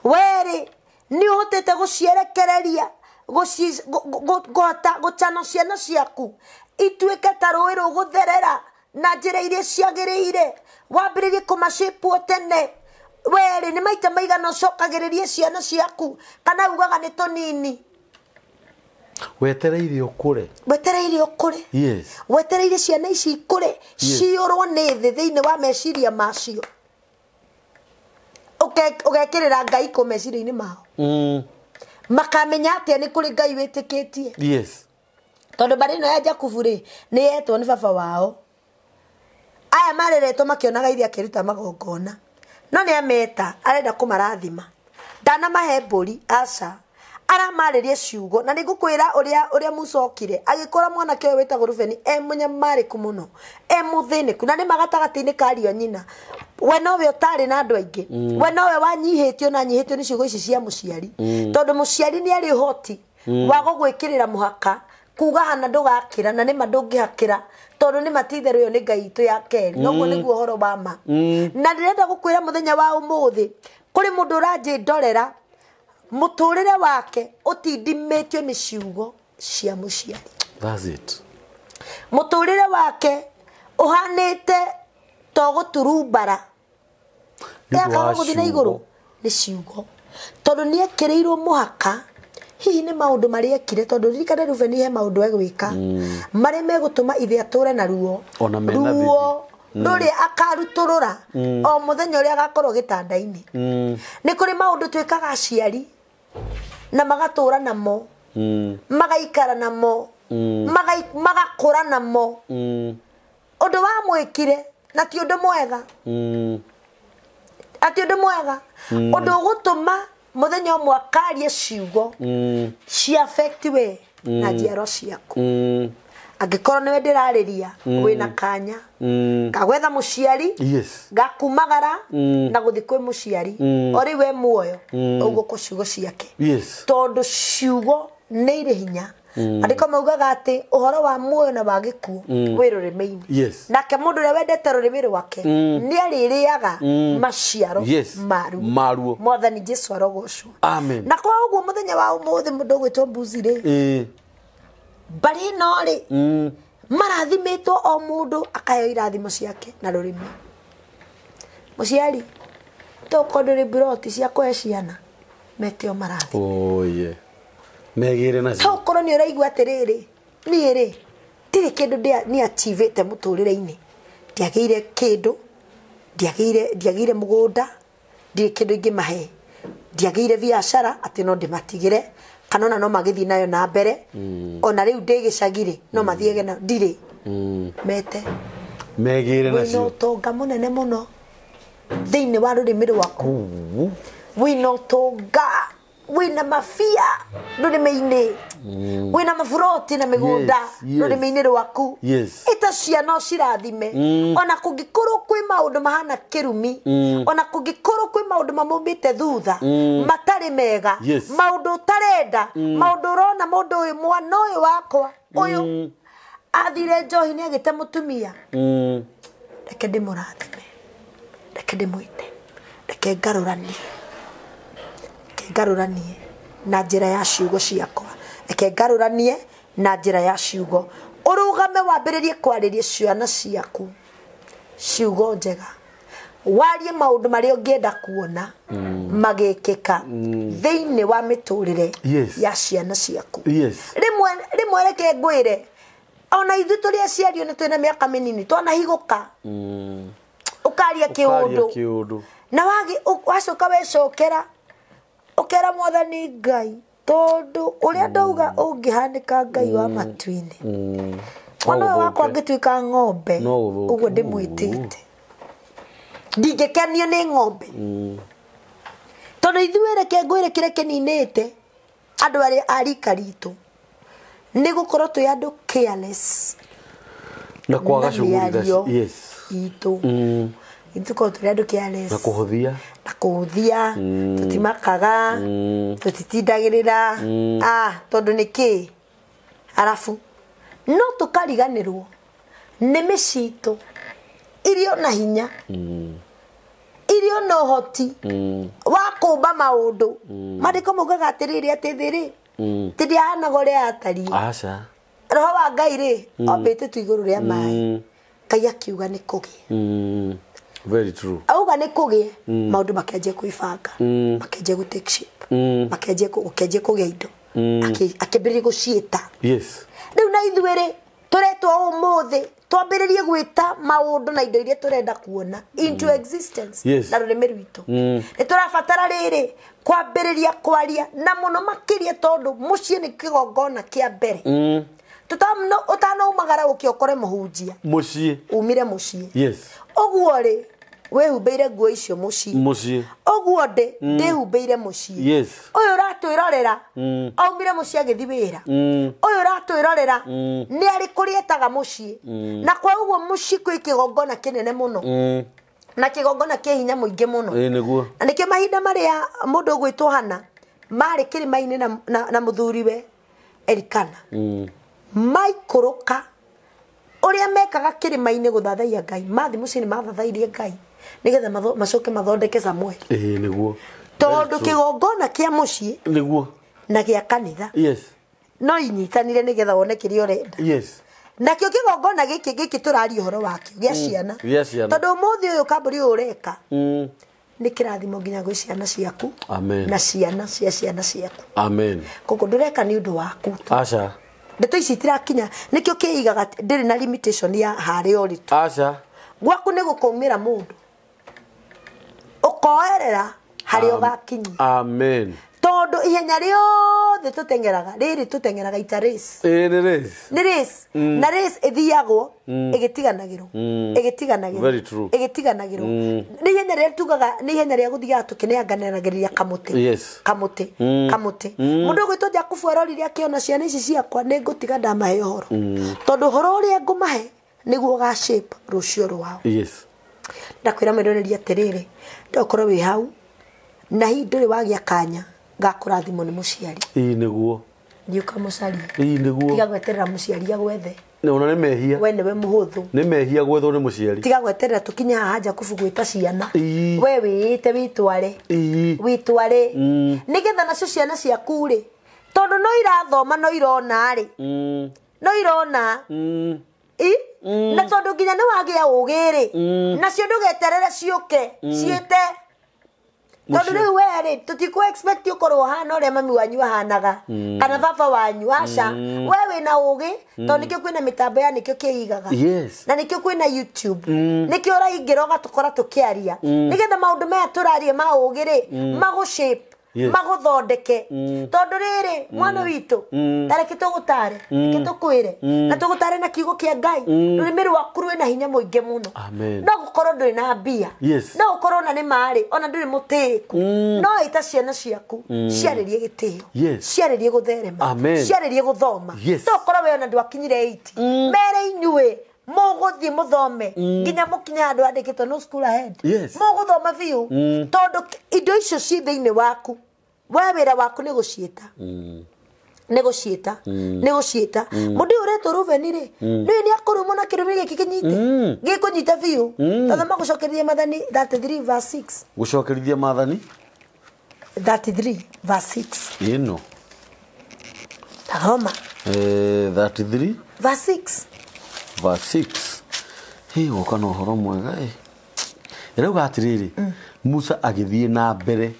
we rĩ nĩ ũhotete gũcierekereria, kũhota gũcano ciana ciaku ituĩke ta rũĩ rũgũtherera na njĩra iria ciagĩrĩire. Wambĩrĩrie kũmacĩpwo tene. Werĩ nĩ maita maigana ũcokagĩrĩria ciana ciaku kana ugaga nĩ tũnini.
Wetereire ũkũre.
Wetereire ũkũre.
Yes.
Wetereire ciana ici ikũre, ciyũrwo nĩ thĩ thĩinĩ wa meciria macio. Ũgekĩrĩra Ngai kũ meciria-inĩ mao. Makamenya atĩa nĩ kũrĩ Ngai wĩtĩkĩtie.
Yes.
Tondũ mbarĩ ĩno ya Jakubu rĩ nĩ yetwo nĩ baba wao. Aya mareretwo makĩonaga ithe akĩruta magongona. No nĩ ameta arenda kũmarathima. Ndanamahe mbũri aca. Aramarĩria ciugo na nĩngũkwĩra ũrĩa Musa okire agĩkora mwanake ũyũ wĩtagwo Rubeni e mũnyamarĩku mũno, e mũthĩnĩku, na nĩ magatagatĩ-inĩ ka ariũ a nyina. We nowe ũtarĩ na andũ aingĩ. We nowe wanyihĩtio na nyihĩtio nĩ ciugo ici cia mũciari. Tondũ mũciari nĩ arĩ ũhoti wa gũgwĩkĩrĩra mũhaka kuga hana ndũgakĩra na nĩma ndũngĩhakĩra tondũ nĩma ti itherũ ĩyo nĩ Ngai itũ ya kerĩ. Noguo nĩguo ũhoro wa ma. Na ndĩrenda gũkwĩra mũthenya wa ũmũthĩ kũrĩ mũndũ ũranjĩndorera mũtũrĩre wake ũtindimĩtio nĩ ciugo cia mũciari.
That's it.
Mũtũrĩre wake ũhanĩte to gũturumbara. Yakaga gũthiĩ na igũrũ nĩ ciugo. Tondũ nĩ ekĩrĩirwo mũhaka. Hihi nĩ maũndũ marĩa ekire tondũ ririkana Rubeni he maũndũ egwĩka marĩa megũtũma ithe atũre na ruo. Ruo rũrĩa akarutũrũra o mũthenya ũrĩa agakorwo gĩtanda-inĩ. Nĩ kũrĩ maũndũ twĩkaga aciari na magatũra namo, magaikara namo, magakũra namo. Ũndũ wa mwĩkire na ti ũndũ mwega. Ati ũndũ mwega. Ũndũ ũgũtũma mũthenya ũmwe akarie ciugo cia affect we na njiaro ciaku. Angĩkorwo nĩwe ndĩrarĩria wĩna kanya kagwetha mũciari gakumagara na gũthiĩ kwĩ mũciari o rĩu we muoyo ũguo kũ ciugo ciake. Tondũ ciugo nĩ irĩ hinya. Andĩko maugaga atĩ ũhoro wa muoyo na wa gĩkuũ wĩ rũrĩmĩ-inĩ. Nake mũndũ ũrĩa wendete rũrĩmĩ rwake nĩ arĩrĩaga maciaro maruo. Mwathani Jesu arogocwo.
Amen.
Na kwa ũguo mũthenya wa ũmũthĩ mũndũ ũgwĩtwo Mbuzi rĩ, mbarĩ ĩno rĩ marathimĩtwo o mũndũ akaheo irathimo ciake na rũrĩmĩ. Mũciari tokorwo ndũrĩ mburoti cia kũhe ciana mete o marathime.
Oh yeah. Megĩre nacio.
Tokorwo nĩ ũraigua atĩrĩrĩ, niĩ rĩ ndirĩ kĩndũ nĩ achievĩte mũtũrĩre-inĩ. Ndiagĩire kĩndũ, ndiagĩire mũgũnda, ndirĩ kĩndũ ingĩmahe. Ndiagĩire biacara atĩ no ndĩmatigĩre kana ona no magĩthiĩ nayo na mbere. Ona rĩu ndĩ gĩcagi rĩ no mathiage na ndirĩ. Mete
megĩre nacio.
Wĩna ũtonga mũnene mũno thĩinĩ wa rũrĩmĩ rwaku. Wĩna ũtonga Wĩna mabia rũrĩmĩ-inĩ. Wĩna maburoti na mĩgũnda rũrĩmĩ-inĩ rwaku. Ĩta ciana ũcirathime. Ona kũngĩkorwo kwĩ maũndũ mahana kĩrumi, ona kũngĩkorwo kwĩ maũndũ mamũmbĩte thutha, matarĩ mega, maũndũ ũtarenda, maũndũ ũrona mũndũ ũyũ mwana ũyũ wakwa, ũyũ athire njohi nĩ agĩte mũtumia. Reke ndĩmũrathime, reke ndĩmwĩte, reke ngarũranie, reke ngarũranie na njĩra ya ciugo ciakwa, reke ngarũranie na njĩra ya ciugo. Ũrũgame wambĩrĩrie kwarĩria ciana ciaku ciugo njega, warie maũndũ marĩa ũngĩenda kuona magĩkĩka thĩinĩ wa mĩtũrĩre ya ciana ciaku. Rĩmwe reke ngwĩre, ona ithuĩ tũrĩ aciari ona twĩna mĩaka mĩnini twanahigũka, ũkaria kĩũndũ na wacoka wecokera ũkera Mwathani Ngai, tondũ ũrĩa ndauga ũngĩhanĩka Ngai wa matu-inĩ, mwana ũyũ wakwa angĩtuĩka ng'ombe ũguo ndĩmwĩtĩte, ndingĩkenio nĩ ng'ombe. Tondũ ithuĩ reke ngwĩre kĩrĩa kĩninĩte andũ arĩa a rika ritũ nĩ gũkorwo twĩ andũ careless
na kwaga shughuli
itũ. Ithukorwo tũrĩ andũ careless
na kũhũthia,
na kũhũthia, tũtimakaga, tũtitindagĩrĩra, tondũ nĩ kĩ arabu no tũkariganĩrwo nĩ mĩciĩ itũ irio na hinya, irio na ũhoti wa kũmba maũndũ. Maandĩko maugaga atĩrĩrĩ, atĩ thĩ rĩ ti ndĩahanaga ũrĩa yatariĩ.
Aca.
Roho wa Ngai rĩ ombĩte tu igũrũ rĩa maĩ, Ngai akiuga nĩ kũgĩe.
Very true.
Auga nĩ kũgĩe, maũndũ makĩanjia kwĩbanga, makĩanjia gũ take shape, makĩanjia kũgĩa indo, akĩambĩrĩria gũciĩta. Rĩu na ithuĩ rĩ tũretwo ũmũthĩ twambĩrĩrie gwĩta maũndũ na indo iria tũrenda kuona into existence na rũrĩmĩ rwitũ. Nĩ tũrabatara rĩrĩ kwambĩrĩria kwaria na mũno makĩria, tondũ mũciĩ nĩ kĩgongona kĩa mbere. Ũtanaumagara ũke ũkore mũhunjia
mũciĩ,
umire mũciĩ. Ũguo rĩ wĩhumbĩire nguo icio mũciĩ, ũguo ndĩhumbĩire mũciĩ. Ũyũ ũratwĩrorera aumire mũciĩ agĩthiĩ wĩra, ũyũ ũratwĩrorera nĩ arĩ kũrĩa etaga mũciĩ, na kwa ũguo mũciĩ kwĩ kĩgongona kĩnene mũno na kĩgongona kĩ hinya mũingĩ mũno. Na nĩkĩo mahinda marĩa mũndũ ũgwĩtwo Hana marĩ kĩrĩma-inĩ na mũthuriwe Elikana, maikũrũka ũrĩa mekaga kĩrĩma-inĩ gũthathaiya Ngai, mathi mũciĩ nĩ mathathairie Ngai nĩgetha macoke mathondeke Samueli.
Nĩguo,
tondũ kĩgongona kĩa mũciĩ
nĩguo
na gĩa kanitha no inyitanire nĩgetha wone kĩrĩa ũrenda. Nakĩo kĩgongona gĩkĩ tũraria ũhoro wakĩo gĩa ciana, tondũ ũmũthĩ ũyũ kambũri ũyũ ũreka nĩ kĩrathimo nginya gwĩ ciana ciaku na ciana cia ciana ciaku. Koguo ndũreka nĩ ũndũ waku tu.
Aca.
Ndeto ici itirakinya, nĩkĩo kĩigaga ndĩrĩ na limitation ya harĩa ũrĩ tu.
Aca.
Gwaku nĩ gũkaumĩra mũndũ ũkoerera harĩa ũgakinyia.
Amen.
Tondũ ihenya rĩothe tũteng'eraga, rĩrĩ tũteng'eraga ita race.
Nĩ race.
Nĩ race. Na race ĩthiagwo ĩgĩtiganagĩrwo, ĩgĩtiganagĩrwo.
Very true.
Ĩgĩtiganagĩrwo. Nĩ ihenya rĩrĩa tugaga nĩ ihenya rĩa gũthiaga tũkĩnenganagĩrĩria kamũtĩ. Kamũtĩ, kamũtĩ. Mũndũ ũgwĩtwo Jakubu arorire akĩona ciana ici ciakwa nĩ ngũtiga ndamahe ũhoro. Tondũ ũhoro ũrĩa ngũmahe nĩguo ũga shape rũciũ rwao. Ndakwĩra mwĩroreri atĩrĩrĩ, ndokorwo wĩ hau na hihi ndũrĩ wagĩa kanya gakũrathimwo nĩ mũciari.
Nĩguo.
Thiĩ ũkamũcarie.
Nĩguo.
Tiga gweterera mũciari agwethe.
Ona nĩ mehia.
We nĩwe mũhũthũ.
Nĩ mehia gwethwo nĩ mũciari.
Tiga gweterera tũkinye haha Jakubu gwĩta ciana. We wĩĩte wĩtware. Wĩtware. Nĩgetha nacio ciana ciaku rĩ, tondũ no irathoma no irona rĩ, no irona. Na tondũ nginya nĩ wagĩa ũgĩ rĩ, nacio ndũgeterere ciũke ciĩte. Tondũ rĩu we rĩ, tũtikũ expect ũkorwo ũhana ũrĩa mami wanyu ahanaga kana baba wanyu, aca. We wĩna ũgĩ, tondũ nĩkĩo kwĩna mĩtambo ya nĩkĩo kĩigaga, na nĩkĩo kwĩna YouTube, nĩkĩo ũraingĩra ũgatũkora tũkĩaria, nĩgetha maũndũ maya tũraria ma ũgĩ rĩ magũ shape, maguthondeke tondu riri mwana witu tareke tugutare reke tukwire na tugutare na kiugo kia Ngai rurimi rwaku rwina hinya muingi muno no gukorwo ũkorwo ndũrĩ na mbia.
Yes.
No ũkorwo na nĩ marĩ ona ndũrĩ mũtĩĩku. No ĩta ciana ciaku ciarĩrie gĩtĩo.
Yes.
Ciarĩrie gũtherema.
Amen.
Ciarĩrie gũthoma.
Yes.
No ũkorwo we ona ndwakinyire 8. Mere inyuĩ mũgũthiĩ mũthome nginya mũkinye handũ handĩkĩtwo no school ahead.
Yes.
Mũgũthoma biũ tondũ indo icio ci thĩinĩ waku. We wĩra waku nĩ gũciĩta. Nĩ gũciĩta. Nĩ gũciĩta. Mũndũ ũyũ ũretwo Rubeni rĩ, nĩũĩ nĩ akũrumwo na kĩrumi gĩkĩ kĩnyite. Gĩkũnyita biũ. Tathoma gũcokereria Maathani 33 verse 6.
Gũcokerithia Maathani
33 verse 6.
ĩno.
Tathoma.
33
verse 6.
Verse 6. Hĩ woka na ũhoro mwega ĩ. Ĩrauga atĩrĩrĩ, Musa agĩthiĩ na mbere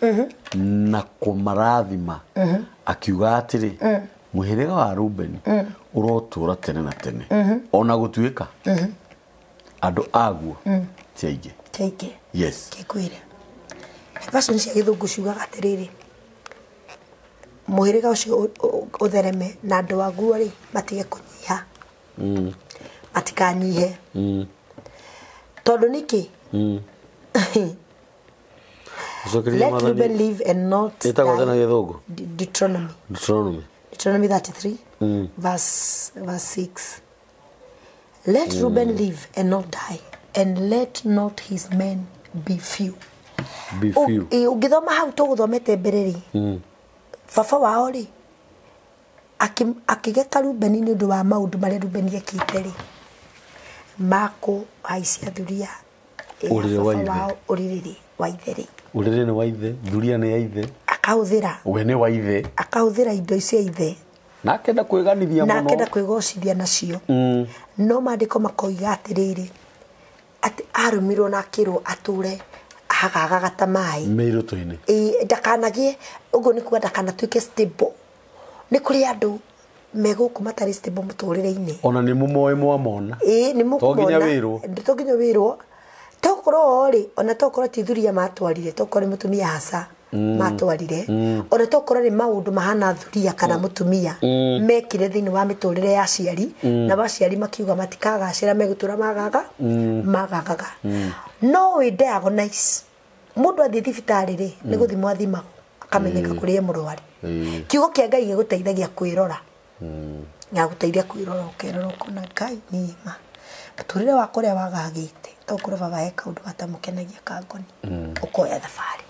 na kũmarathima akiuga atĩrĩ, mũhĩrĩga wa Rubeni ũrotũra tene na tene ona gũtuĩka andũ aguo ti aingĩ.
Ti aingĩ.
Yes.
Kĩkwĩre. Version cia gĩthũngũ ciugaga atĩrĩrĩ, mũhĩrĩga ũcio ũthereme na andũ aguo rĩ matige kũnyiha. Matikanyihe. Tondũ nĩkĩ? Let Reuben live and not die. Deuteronomy. Deuteronomy 33, verse 6. Let Reuben live and not die, and let not his men be few.
Be few.
Ũngĩthoma hau tũgũthomete mbere rĩ, baba wao rĩ akĩgeka Rubeni nĩ ũndũ wa maũndũ marĩa Rubeni ekĩte rĩ, makũhaicia thuria
Ũrĩrĩ wa ithe.
Ũrĩrĩ wa ithe rĩ.
Ũrĩrĩ nĩ wa ithe, thuria nĩ ya ithe.
Akahũthĩra.
We nĩ wa ithe.
Akahũthĩra indo cia ithe.
Na akenda kwĩganithia mũno.
Na akenda kwĩgocithia nacio. No maandĩko makoiga atĩrĩrĩ, atĩ arũmirwo na akĩrwo atũre ahagagaga ta maĩ.
Mĩirũtũ-inĩ.
Ĩĩ, ndakanagie, ũguo nĩ kuga ndakanatuĩke stable. Nĩ kũrĩ andũ me gũkũ matarĩ stable mũtũrĩre-inĩ.
Ona nĩ mũmoĩ mwamona.
Ĩĩ, nĩ mũkuona.
To nginya wĩrwo.
To nginya wĩrwo. Tokorwo rĩ, ona tokorwo ti thuria matwarire, tokorwo nĩ mũtumia haca matwarire, ona tokorwo nĩ maũndũ mahana thuria kana mũtumia mekire thĩinĩ wa mĩtũrĩre ya aciari, na aciari makiuga matikagacĩra megũtũra magaga magagaga. No wĩ diagnose mũndũ athiĩ thibitarĩ rĩ, nĩ gũthimwo athimagwo akamenyeka kũrĩa e mũrwaru. Kiugo kĩa Ngai gĩgũteithagia kwĩrora. Gĩgagũteithia kwĩrora, ũkerora ũkona Ngai niĩ ma mũtũrĩre wakwa ũrĩa wagagĩte, tokorwo baba he kaũndũ gatamũkenagia kangoni, ũkoya thabarĩ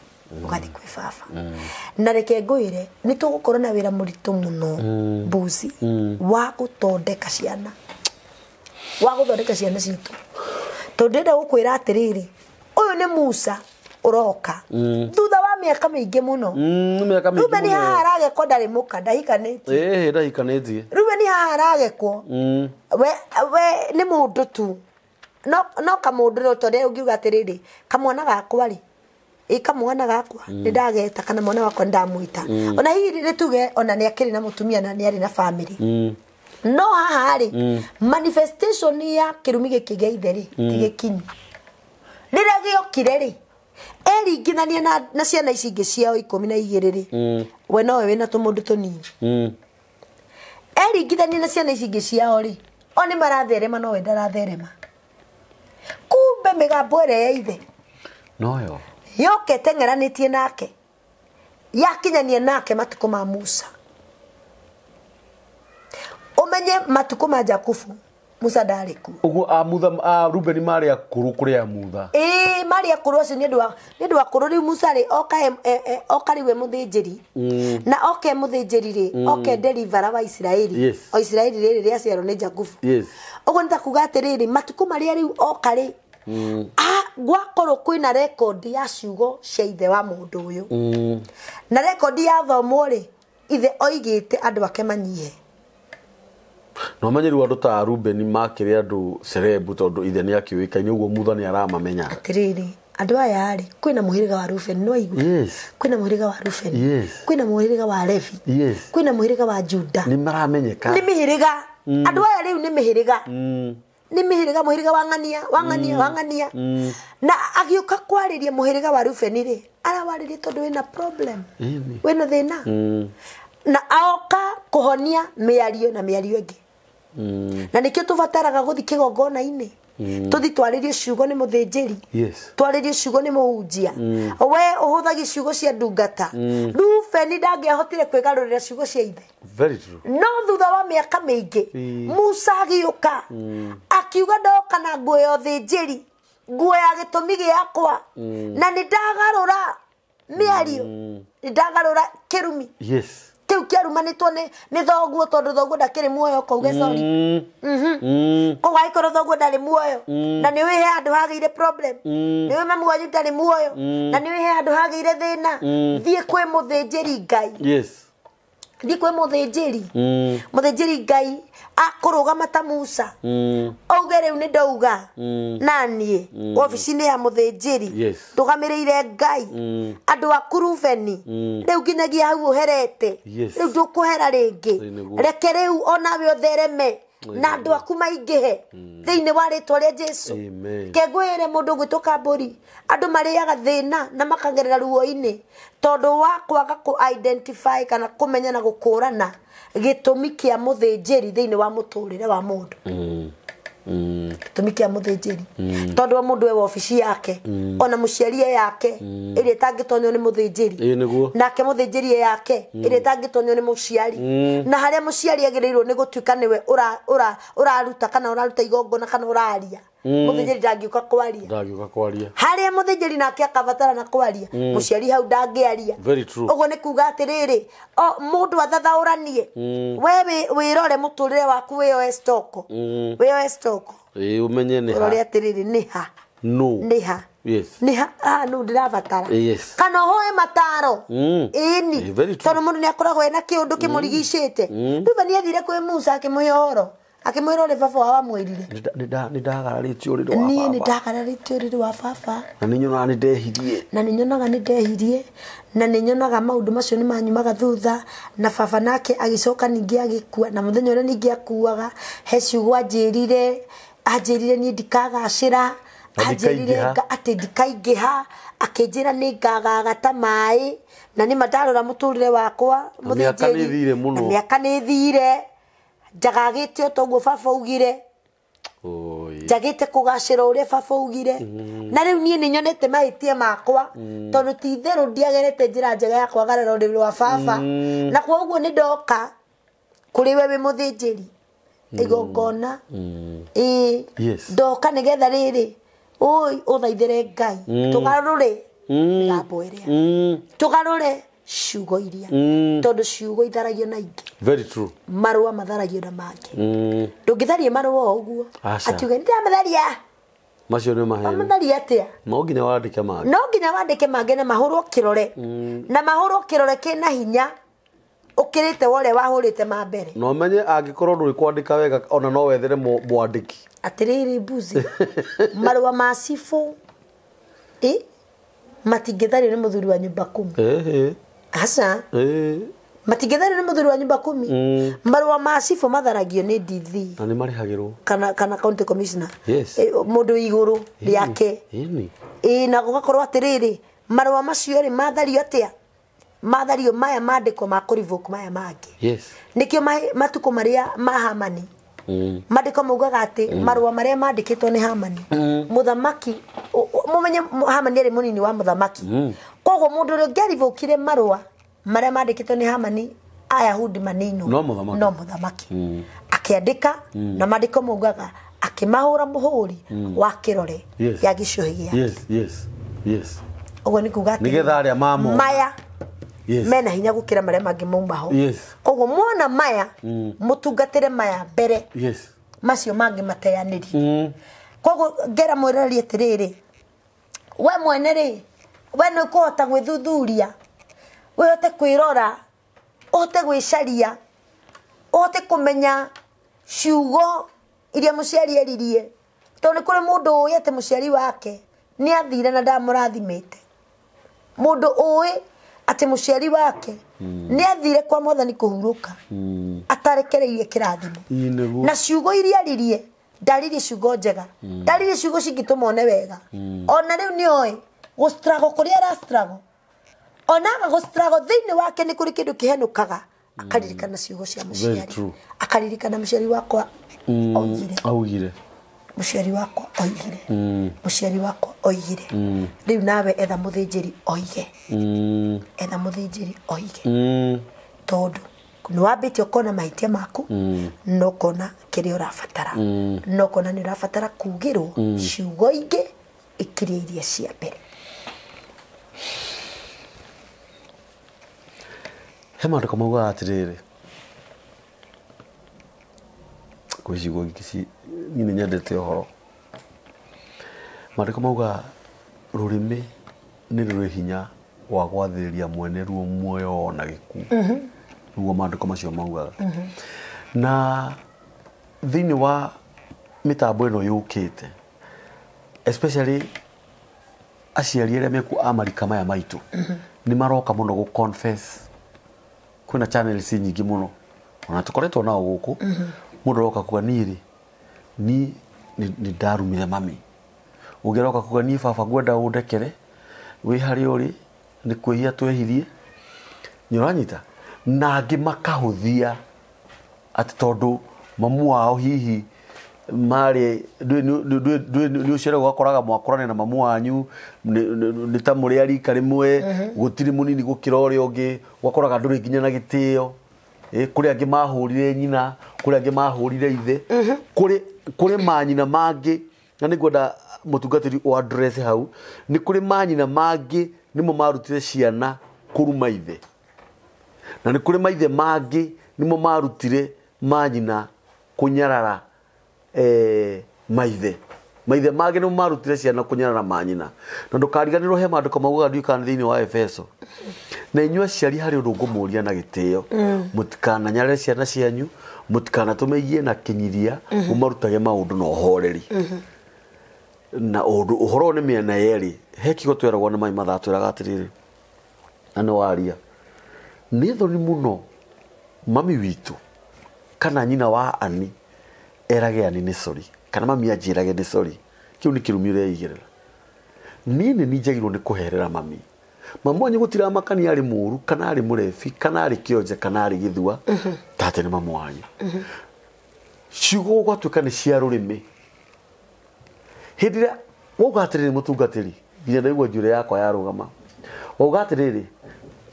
ũgathiĩ kwĩ baba. Na reke ngwĩre nĩ tũgũkorwo na wĩra mũritũ mũno mbuzi wa gũthondeka ciana, wa gũthondeka ciana citũ, tondũ ndĩrenda gũkwĩra atĩrĩrĩ, ũyũ nĩ Musa ũroka thutha wa mĩaka mĩingĩ mũno.
Mĩaka mĩingĩ.
Rubeni haha aragekwo ndarĩ mũka, ndahikanĩtie.
Ĩĩ, ndahikanĩtie.
Rubeni haha aragekwo we nĩ mũndũ tu, no kamũndũ no tondũ ũngiuga atĩrĩrĩ, kamwana gakwa rĩ, ĩ kamwana gakwa nĩ ndageta kana mwana wakwa nĩ ndamwĩta. Ona hihi rĩ tuge ona nĩ akĩrĩ na mũtumia na nĩ arĩ na family. No haha rĩ, manifestation ya kĩrumi gĩkĩ gĩa ithe rĩ ti gĩkinyu. Rĩrĩa gĩokire rĩ, eringithania na ciana ici ingĩ ciao 12 rĩ, we nowe wĩna tũmũndũ tũnini. Eringithania na ciana ici ingĩ ciao rĩ, o nĩ maratherema nowe ndaratherema. Kumbe mĩgambo ĩrĩa ya ithe
noyo
yoke teng'eranĩtie nake, yakinyania nake matukũ ma Musa. Ũmenye matukũ ma Jakubu Musa ndarĩ kuo.
Ũguo a Rubeni marĩ akũrũ kũrĩ a Mutha.
Ĩĩ, marĩ akũrũ acio nĩ ũndũ wa akũrũ. Rĩu Musa rĩ, oka rĩu e mũthĩnjĩri. Na oka e mũthĩnjĩri rĩ, oka e deliverer wa Isiraeli.
Yes.
O Isiraeli rĩrĩ rĩaciarwo nĩ Jakubu.
Yes.
Ũguo nĩ ta kuga atĩrĩrĩ, matukũ marĩa rĩu oka rĩ, gwakorwo kwĩna rekondi ya ciugo cia ithe wa mũndũ ũyũ. Na rekondi yathomwo rĩ, ithe oigĩte andũ ake manyihe.
No menye rĩu andũ ta Rubeni makĩrĩ andũ cerebu tondũ ithe nĩ akĩũĩkaine, ũguo Mutha nĩ aramamenya.
Atĩrĩrĩ, andũ aya rĩ, kwĩna mũhĩrĩga wa Rubeni, nĩ waigua?
Yes.
Kwĩna mũhĩrĩga wa Rubeni.
Yes.
Kwĩna mũhĩrĩga wa Levi.
Yes.
Kwĩna mũhĩrĩga wa Juda.
Nĩ maramenyeka.
Nĩ mĩhĩrĩga. Andũ aya rĩu nĩ mĩhĩrĩga. Nĩ mĩhĩrĩga, mũhĩrĩga wa ng'ania, wa ng'ania, wa ng'ania. Na agĩũka kwarĩria mũhĩrĩga wa Rubeni rĩ, arawarĩria tondũ wĩna problem. Wĩna thĩna. Na aoka kũhonia mĩario na mĩario ĩngĩ. Na nĩkĩo tũbataraga gũthiĩ kĩgongona-inĩ. Tuthi twaririe ciugo ni muthinjiri.
Yes.
Twaririe ciugo ni muhunjia. We uhuthagia ciugo cia ndungata. Rubeni ndangĩahotire kwĩgarũrĩra ciugo cia ithe.
Very true.
No thutha wa mĩaka mĩingĩ Musa agĩũka akiuga ndoka na nguo ya ũthĩnjĩri, nguo ya gĩtũmi gĩakwa, na nĩ ndagarũra mĩario, nĩ ndagarũra kĩrumi.
Yes.
Kĩu kĩarumanĩtwo nĩ thoguo tondũ thoguo ndakĩrĩ muoyo kauge sorry. Koguo angĩkorwo thoguo ndarĩ muoyo na nĩ wĩhe handũ hagĩire problem, nĩ wĩ mamu wanyu ndarĩ muoyo na nĩ wĩhe handũ hagĩire thĩna, thiĩ kwĩ mũthĩnjĩri Ngai.
Yes.
Thiĩ kwĩ mũthĩnjĩri. Mũthĩnjĩri Ngai akũrũgama ta Musa. Auge rĩu nĩ ndauga na niĩ obici-inĩ ya mũthĩnjĩri.
Yes.
Ndũgamĩrĩire Ngai. Andũ aku Rubeni rĩu nginyagia hau ũherete.
Yes.
Rĩu ndũkũhera rĩngĩ. Reke rĩu onawe ũthereme na andũ aku maingĩhe thĩinĩ wa rĩtwa rĩa Jesu.
Amen.
Ke ngwĩre mũndũ ũgwĩtwo Kambũri, andũ marĩaga thĩna na makagerera ruo-inĩ tondũ wa kwaga kũ identify kana kũmenya na gũkũrana gĩtũmi kĩa mũthĩnjĩri thĩinĩ wa mũtũrĩre wa mũndũ. Gĩtũmi kĩa mũthĩnjĩri tondũ wa mũndũ e wabici yake ona mũciari e yake ĩrĩa ĩtangĩtonywo nĩ mũthĩnjĩri.
Ĩĩ nĩguo.
Nake mũthĩnjĩri e yake ĩrĩa ĩtangĩtonywo nĩ mũciari. Na harĩa mũciari agĩrĩirwo nĩ gũtuĩka nĩwe ũraruta kana ũraruta igongona kana ũraria, mũthĩnjĩri ndangĩũka kwaria.
Ndangĩũka kwaria.
Harĩa mũthĩnjĩri nake akabatara na kwaria, mũciari hau ndangĩaria.
Very true.
Ũguo nĩ kuga atĩrĩrĩ, o mũndũ athathaũranie, we wĩrore mũtũrĩre waku wĩyoe stoko. Wĩyoe stoko.
Ĩĩ ũmenye nĩ ha.
Ũrore atĩrĩrĩ nĩ ha.
No.
Nĩ ha.
Yes.
Nĩ ha no ndĩrabatara.
Yes.
Kana ũhoe mataro. Ĩni.
Very true.
Tondũ mũndũ nĩ akoragwo ena kĩũndũ kĩmũrigicĩte. Rubeni athire kwĩ Musa akĩmũhe ũhoro. Akĩmwĩra ũrĩa baba wao amwĩrire.
Nĩ ndagararĩtie ũrĩrĩ wa baba.
Niĩ nĩ ndagararĩtie ũrĩrĩ wa baba.
Na nĩ nyonaga nĩ ndehirie.
Na nĩ nyonaga nĩ ndehirie. Na nĩ nyonaga maũndũ macio nĩ manyumaga thutha. Na baba nake agĩcoka ningĩ agĩkua. Na mũthenya ũrĩa ningĩ akuaga, he ciugo anjĩrire, anjĩrire niĩ ndikagacĩra, anjĩrire atĩ ndikaingĩha, akĩnjĩra nĩ ngagaga ta maĩ. Na nĩ ma ndarora mũtũrĩre wakwa
Mĩaka nĩ ĩthire mũno.
Na mĩaka nĩ ĩthire. Njagagĩte o toguo baba augire. Njagĩte kũgacĩra ũrĩa baba augire. Na rĩu niĩ nĩ nyonete mahĩtia makwa tondũ ti itherũ ndiagerete njĩra njega ya kwagarara ũrĩrĩ wa baba. Na koguo nĩ ndoka kũrĩ we wĩ mũthĩnjĩri igongona. Ĩĩ. Ndoka nĩgetha rĩrĩ ũi ũthaithĩre Ngai tũgarũre mĩgambo ĩrĩa, tũgarũre ciugo iria, tondũ ciugo itharagio na ingĩ.
Very true.
Marũa matharagio na mangĩ. Ndũngĩtharia marũa o ũguo atiuge nĩ ndamatharia.
Macio nĩ maheni.
Wamatharia atĩa?
No nginya wandĩke mangĩ.
No nginya wandĩke mangĩ na mahũrwo kĩrore. Na mahũrwo kĩrore kĩna hinya ũkĩrĩte wa ũrĩa wahũrĩte ma mbere.
No menye angĩkorwo ndũrĩ kwandĩka wega ona no wethere mwandĩki.
Atĩrĩrĩ mbuzi, marũa ma cibũ matingĩthario nĩ mũthuri wa nyũmba kumi. Aca. Matingĩthario nĩ mũthuri wa nyũmba kumi. Marũa ma cibũ matharagio nĩ DD.
Na nĩ marĩhagĩrwo.
Kana county commissioner.
Yes.
Mũndũ igũrũ rĩake. Ĩĩ na gũgakorwo atĩrĩrĩ, marũa macio rĩ mathario atĩa? Mathario maya mandĩko ma kũrevoke maya mangĩ.
Yes.
Nĩkĩo matukũ marĩa ma Hamani. Mandĩko maugaga atĩ marũa marĩa mandĩkĩtwo nĩ Hamani. Mũthamaki, mũmenye Hamani arĩ mũnini wa mũthamaki. Koguo mũndũ ũrĩa ũngĩarivokire marũa marĩa mandĩkĩtwo nĩ Hamani Ayahudi maninwo.
No mũthamaki.
No mũthamaki. Akĩandĩka na mandĩko maugaga akĩmahũra mũhũri wa kĩrore ya gĩcũhĩ gĩake.
Yes, yes, yes.
Ũguo nĩ kuga atĩ
nĩgetha arĩa mamona
maya
Yes.
mena hinya gũkĩra marĩa mangĩ mauma ho.
Yes.
Koguo muona maya mũtungatĩre maya mbere.
Yes.
Macio mangĩ mateanĩrie. Koguo ngera mwĩroreri atĩrĩrĩ, we mwene rĩ, we nĩ ũkũhota gwĩthuthuria, wĩhote kwĩrora, ũhote gwĩcaria, ũhote kũmenya ciugo iria mũciari eririe. Tondũ nĩ kũrĩ mũndũ ũĩ atĩ mũciari wake nĩ athire na ndamũrathimĩte. Mũndũ ũĩ atĩ mũciari wake nĩ athire kwa Mwathani kũhurũka atarekereirie kĩrathimo. Na ciugo iria aririe ndaririe ciugo njega, ndaririe ciugo cingĩtũma one wega. Ona rĩu nĩ oĩ gũ struggle kũrĩa ara struggle, ona aga gũ struggle thĩinĩ wake nĩ kũrĩ kĩndũ kĩhenũkaga, akaririkana ciugo cia mũciari, akaririkana mũciari wakwa augire.
Augire.
Mũciari wakwa oigire. Mũciari wakwa oigire. Rĩu nawe etha mũthĩnjĩri oige. Etha mũthĩnjĩri oige. Tondũ nĩ wambĩtie ũkona mahĩtia maku na ũkona kĩrĩa ũrabatara. Na ũkona nĩ ũrabatara kugĩrwo ciugo ingĩ ikiria iria cia mbere.
He maandĩko maugaga atĩrĩrĩ, kwĩ ciugo ingĩ niĩ nĩ nyendete ũhoro. Maandĩko maugaga rũrĩmĩ nĩ rũrĩ hinya wa gwathĩrĩria mwene ruo muoyo na gĩkuũ. Nĩguo maandĩko macio maugaga. Na thĩinĩ wa mĩtambo ĩno yũkĩte, especially aciari arĩa mekuo a marika maya maitũ, nĩ maroka mũno gũ confess. Kwĩna channels nyingĩ mũno ona tũkoretwo nao gũkũ. Mũndũ aroka kuga niĩ rĩ, niĩ nĩ ndarumire mami. Ũngĩ aroka kuga niĩ baba ngwenda ũndekere, wĩ harĩa ũrĩ nĩ kwĩhia twehirie. Nĩ ũranyita? Na angĩ makahũthia atĩ tondũ mamu wao hihi marĩ nĩ ũciaragwo ũgakoraga mwakũrane na mamu wanyu nĩ ta mũrĩ a rika rĩmwe, gũtirĩ mũnini gũkĩra ũrĩa ũngĩ, ũgakoraga ndũrĩ nginya na gĩtĩo. Kũrĩ angĩ mahũrire nyina, kũrĩ angĩ mahũrire ithe, kũrĩ manyina mangĩ, na nĩ ngwenda mũtungatĩri o address hau, nĩ kũrĩ manyina mangĩ nĩmo marutire ciana kũruma ithe, na nĩ kũrĩ maithe mangĩ nĩmo marutire manyina kũnyarara maithe. Maithe mangĩ nĩmo marutire ciana kũnyarara manyina. Na ndũkariganĩrwo he maandĩko maugaga ndiũĩ kana nĩ thĩinĩ wa Efeso. Na inyuĩ aciari harĩ ũndũ ngũmũria na gĩtĩo, mũtikananyarare ciana cianyu, mũtikanatũme igie na kĩnyiria, mũmarutage maũndũ na ũhoreri. Na ũndũ ũhoro nĩ mĩena yerĩ. He kiugo tweragwo nĩ mai mathaa twĩraga atĩrĩrĩ, na nĩ waria, nĩ thoni mũno mami witũ kana nyina wa ani erage ani nĩ sorry, kana mami anjĩrage nĩ sorry. Kĩu nĩ kĩrumi ũreigĩrĩra. Niĩ nĩ njagĩrĩirwo nĩ kũherera mami. Mamu wanyu gũtiramakania arĩ mũũru kana arĩ mũrebi kana arĩ kĩonje kana arĩ gĩthua, tate nĩ mamu wanyu. Ciugo gwatuĩka nĩ cia rũrĩmĩ. Hĩndĩ ĩrĩa wauga atĩrĩrĩ mũtungatĩri, nginya ndaigua njuĩrĩ yakwa yarũgama. Wauga atĩrĩrĩ,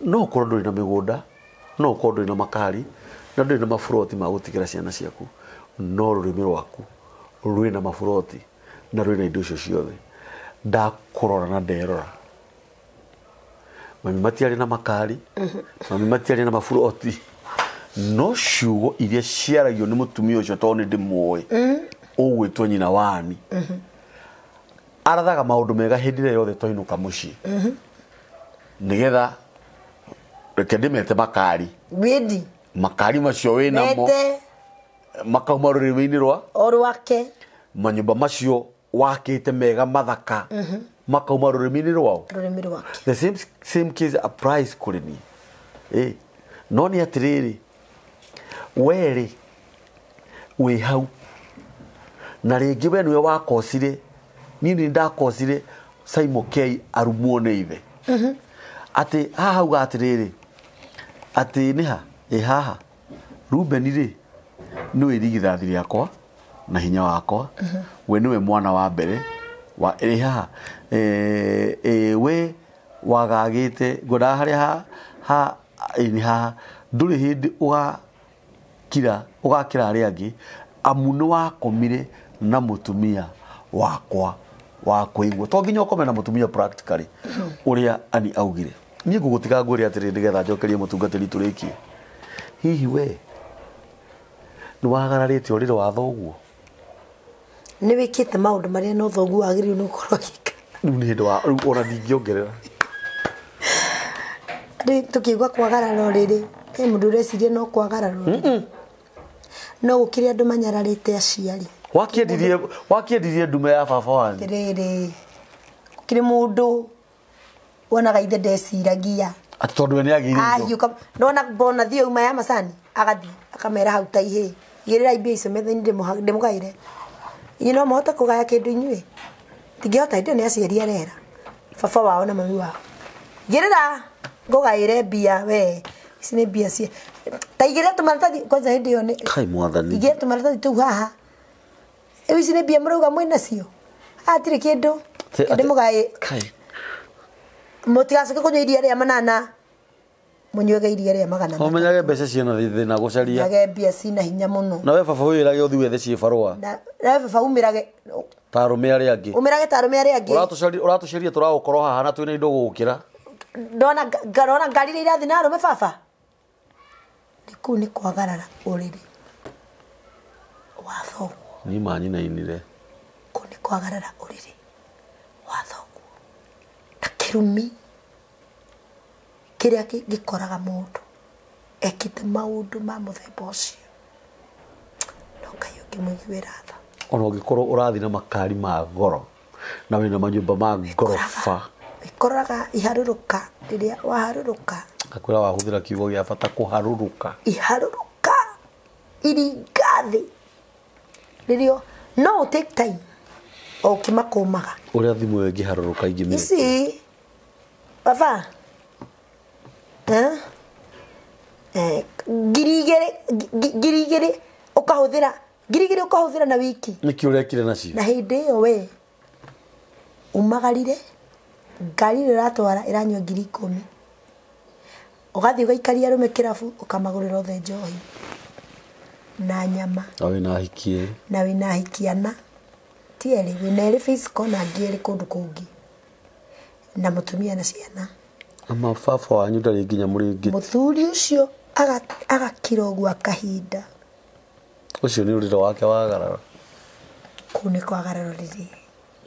no ũkorwo ndũrĩ na mĩgũnda, no ũkorwo ndũrĩ na makari, na ndũrĩ na maburoti ma gũtigĩra ciana ciaku, no rũrĩmĩ rwaku rwĩna maburoti na rwĩna indo icio ciothe. Ndakũrora na nderora, mami matiarĩ na makari, mami matiarĩ na maburoti, no ciugo iria ciaragio nĩ mũtumia ũcio tondũ nĩ ndĩmũĩ, ũgwĩtwo nyina wa ani, arathaga maũndũ mega hĩndĩ ĩrĩa yothe twainũka mũciĩ, nĩgetha reke ndĩmete makari.
Wĩndi
makari macio wĩnamo makauma rũrĩmĩ-inĩ rwa
o rwake,
manyũmba macio wakĩte mega mathaka makauma rũrĩmĩ-inĩ rwao,
rũrĩmĩ rwake.
The same case applies kũrĩ niĩ. No nĩ atĩrĩrĩ, werĩ wĩ hau na rĩngĩ we nĩwe wakocire, niĩ nĩ ndakocire Simon K arumwo nĩ ithe. Atĩ haha hauga atĩrĩrĩ, atĩ nĩ ha ĩ haha Reuben rĩ nĩwe irigithathi rĩakwa na hinya wakwa, we nĩwe mwana wa mbere wa ĩ haha we wagagĩte ngwendaga harĩa ha nĩ haha, ndũrĩ hĩndĩ ũgakira ũgakĩra arĩa angĩ, amu nĩ wakomire na mũtumia wakwa wa kũigua. To nginya ũkome na mũtumia practically ũrĩa ani augire. Niĩ ngũgũtiga ngwĩre atĩrĩrĩ nĩgetha njokerie mũtungatĩri tũrĩkie. Hihi we nĩ wagararĩte ũrĩrĩ wa thoguo?
Nĩ wĩkĩte maũndũ marĩa no thoguo wagĩrĩirwo nĩ gũkorwo agĩka.
Rĩu nĩ hĩndĩ wa rĩu ona ndingĩongerera.
Rĩu tũkiuga kwagarara ũrĩrĩ, he mũndũ ũreciria no kwagarara ũrĩrĩ. No gũkĩrĩ andũ manyararĩte aciari.
Wakĩendirie ndume ya baba wanyu.
Atĩrĩrĩ, gũkĩrĩ mũndũ wonaga ithe ndeciragia
atĩ tondũ we nĩagĩire indo.
Ahiũka, ndona mbona thiĩ auma ya macani, agathiĩ akamera hau ta ihĩĩ, igĩrĩrai mbia icio metha-inĩ ndĩmũgaĩre. Inyuĩ no mũhote kũgaya kĩndũ inyuĩ? Ndingĩhota, hĩndĩ ĩyo nĩ aciari arera, baba wao na mami wao. Igĩrĩra ngũgaĩre mbia we, ici nĩ mbia cia ta igĩrĩra tũmaratathi kwanza hĩndĩ ĩyo nĩ
Kai mwathani.
Igĩrĩra tũmaratathi tũu haha. Rĩu ici nĩ mbia mũrauga mwĩnacio hatirĩ kĩndũ kĩndũ mũgaĩ mũtigacoke kũnyua iria rĩa manana mũnyuage iria rĩa magana
ũmenyage mbeca ciĩna thĩna gũcaria
menyage mbia cina hinya mũno
na we baba wĩrage ũthiĩ wethe ciĩbarũa
na we baba umĩrage
ta arũme arĩa angĩ
umĩrage ta arũme arĩa angĩ
ũratũcaria tũragũkorwo haha na twĩna indo gũgũkĩra
ndona ngari iria irathiĩ na arũme baba nĩ kũu nĩ kwagarara ũrĩrĩ wa thoguo
niĩ manyinainire
kũu nĩ kwagarara ũrĩrĩ wa thoguo na kĩrumi kĩrĩa gĩkoraga mũndũ ekĩte maũndũ ma mũthemba ũcio no Ngai ũngĩmũiguĩra tha
ona ũngĩkorwo ũrathiĩ na makari ma goro na wĩna manyũmba ma ngoroba
wĩkoraga iharũrũka rĩrĩa waharũrũka
akwĩra wahũthĩra kiugo gĩa bata kũharũrũka
iharũrũka iringa thĩ rĩrĩa no take time o ũkĩmakũmaga
ũrĩa thimũ ĩyo ĩngĩharũrũka ingĩmĩrĩkia
ici baba ngiri igĩrĩ ũkahũthĩra ngiri igĩrĩ ũkahũthĩra na wiki
nĩkĩ ũrekire nacio
na hĩndĩ ĩyo we umagarire ngari ĩrĩa ũratwara ĩranyua 10,000 ũgathiĩ ũgaikaria arũme kĩrabu ũkamagũrĩra othe njohi na nyama
na wĩna ahiki erĩ
na wĩna ahiki ana ti erĩ wĩna erĩ physical na angĩ erĩ kũndũ kũngĩ na mũtumia na ciana
ama baba wanyu ndarĩ nginya mũrĩngĩti
mũthuri ũcio agakira ũguo akahinda
ũcio nĩ ũrĩrĩ wake wagarara
kũu nĩ kwagarara ũrĩrĩ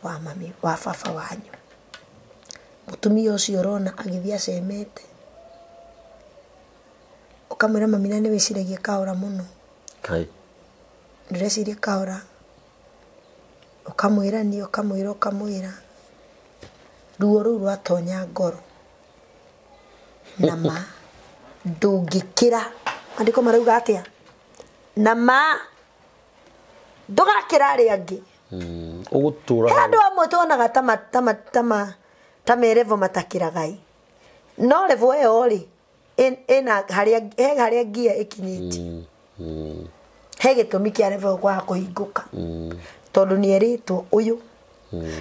wa mami wa baba wanyu mũtumia ũcio ũrona agĩthiĩ acemete ũkamwĩra mami na nĩ wĩciragia kahora mũno
Kai
ndĩreciria kahora ũkamwĩra niĩ ũkamwĩra ũkamwĩra ruo rũu rwatonya ngoro na ma ndũngĩkĩra maandĩko marauga atĩa na ma ndũgakĩra arĩa angĩ
ũgũtũra
he andũ amwe tuonaga ta me level matakĩraga ĩ no level ĩyo rĩ ĩna harĩa he harĩa ngia ĩkinyĩtie he gĩtũmi kĩa level kwaga kũhingũka tondũ nĩ erĩtwo ũyũ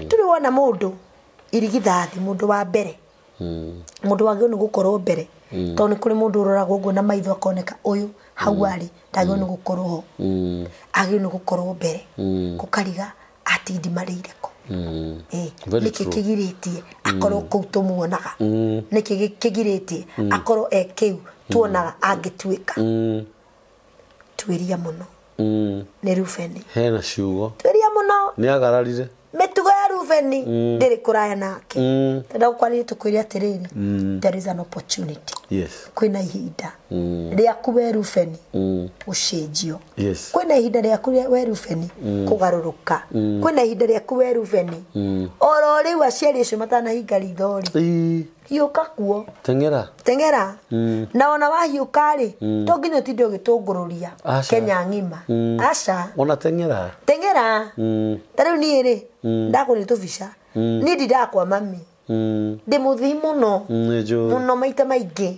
tũrĩ wona mũndũ irigithathi mũndũ wa mbere mũndũ wagĩrĩirwo nĩ gũkorwo mbere tondũ nĩ kũrĩ mũndũ ũroragwo ũguo na maitho akoneka ũyũ hau arĩ ndagĩrĩirwo nĩ gũkorwo ho agĩrĩirwo nĩ gũkorwo mbere gũkariga atindi marĩire kũ nĩkĩ kĩgirĩtie akorwo kũu tũmuonaga nĩkĩ kĩgirĩtie akorwo e kĩu tuonaga angĩtuĩka tuĩria mũno nĩ Rubeni
hena ciugo
tuĩria mũno
nĩ agararire
mĩtugo ya Rubeni ndĩrĩ kũraya nake tenda gũkwarĩria tũkwĩre atĩrĩrĩ there is an opportunity
yes
kwĩna ihinda rĩaku we Rubeni gũcenjio
yes
kwĩna ihinda rĩaku we Rubeni kũgarũrũka kwĩna ihinda rĩaku we Rubeni oro rĩu aciari acio matanahinga ritho rĩ hiũka kuo
teng'era
teng'era na ona wahiũka rĩ to nginya ũtinde ũgĩtũngũrũria Kenya ng'ima aca
ona teng'era
teng'era ta rĩu niĩ rĩ ndakũrĩ tũbica niĩ ndindaga kwa mami ndĩ mũthii mũno mũno maita maingĩ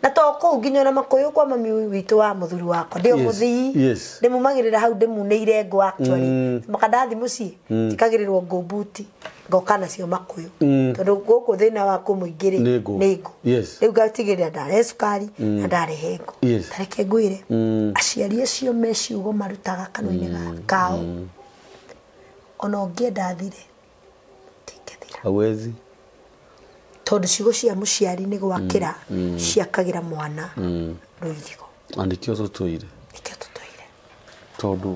na to kũu nginya ona makũyũ kwa mami witũ wa mũthuri wakwa ndĩ o mũthii ndĩmumagĩrĩra hau ndĩmunĩire ngũ actually makandathi mũciĩ njikagĩrĩrwo ngũ mbuti ngoka nacio makũyũ tondũ gũkũ thĩna wakũ mũingĩ rĩ
nĩ ngũ
rĩu ngatigĩrĩra ndarehe cukari na ndarehe ngũ tareke ngwĩre aciari acio me ciugo marutaga kanua-inĩ kao ona ũngĩenda thire ndingĩthira
hawezi
tondũ ciugo cia mũciari nĩ gwakĩra ciakagĩra mwana rũirigo
na nĩkĩo tũtũire
nĩkĩo tũtũire
tondũ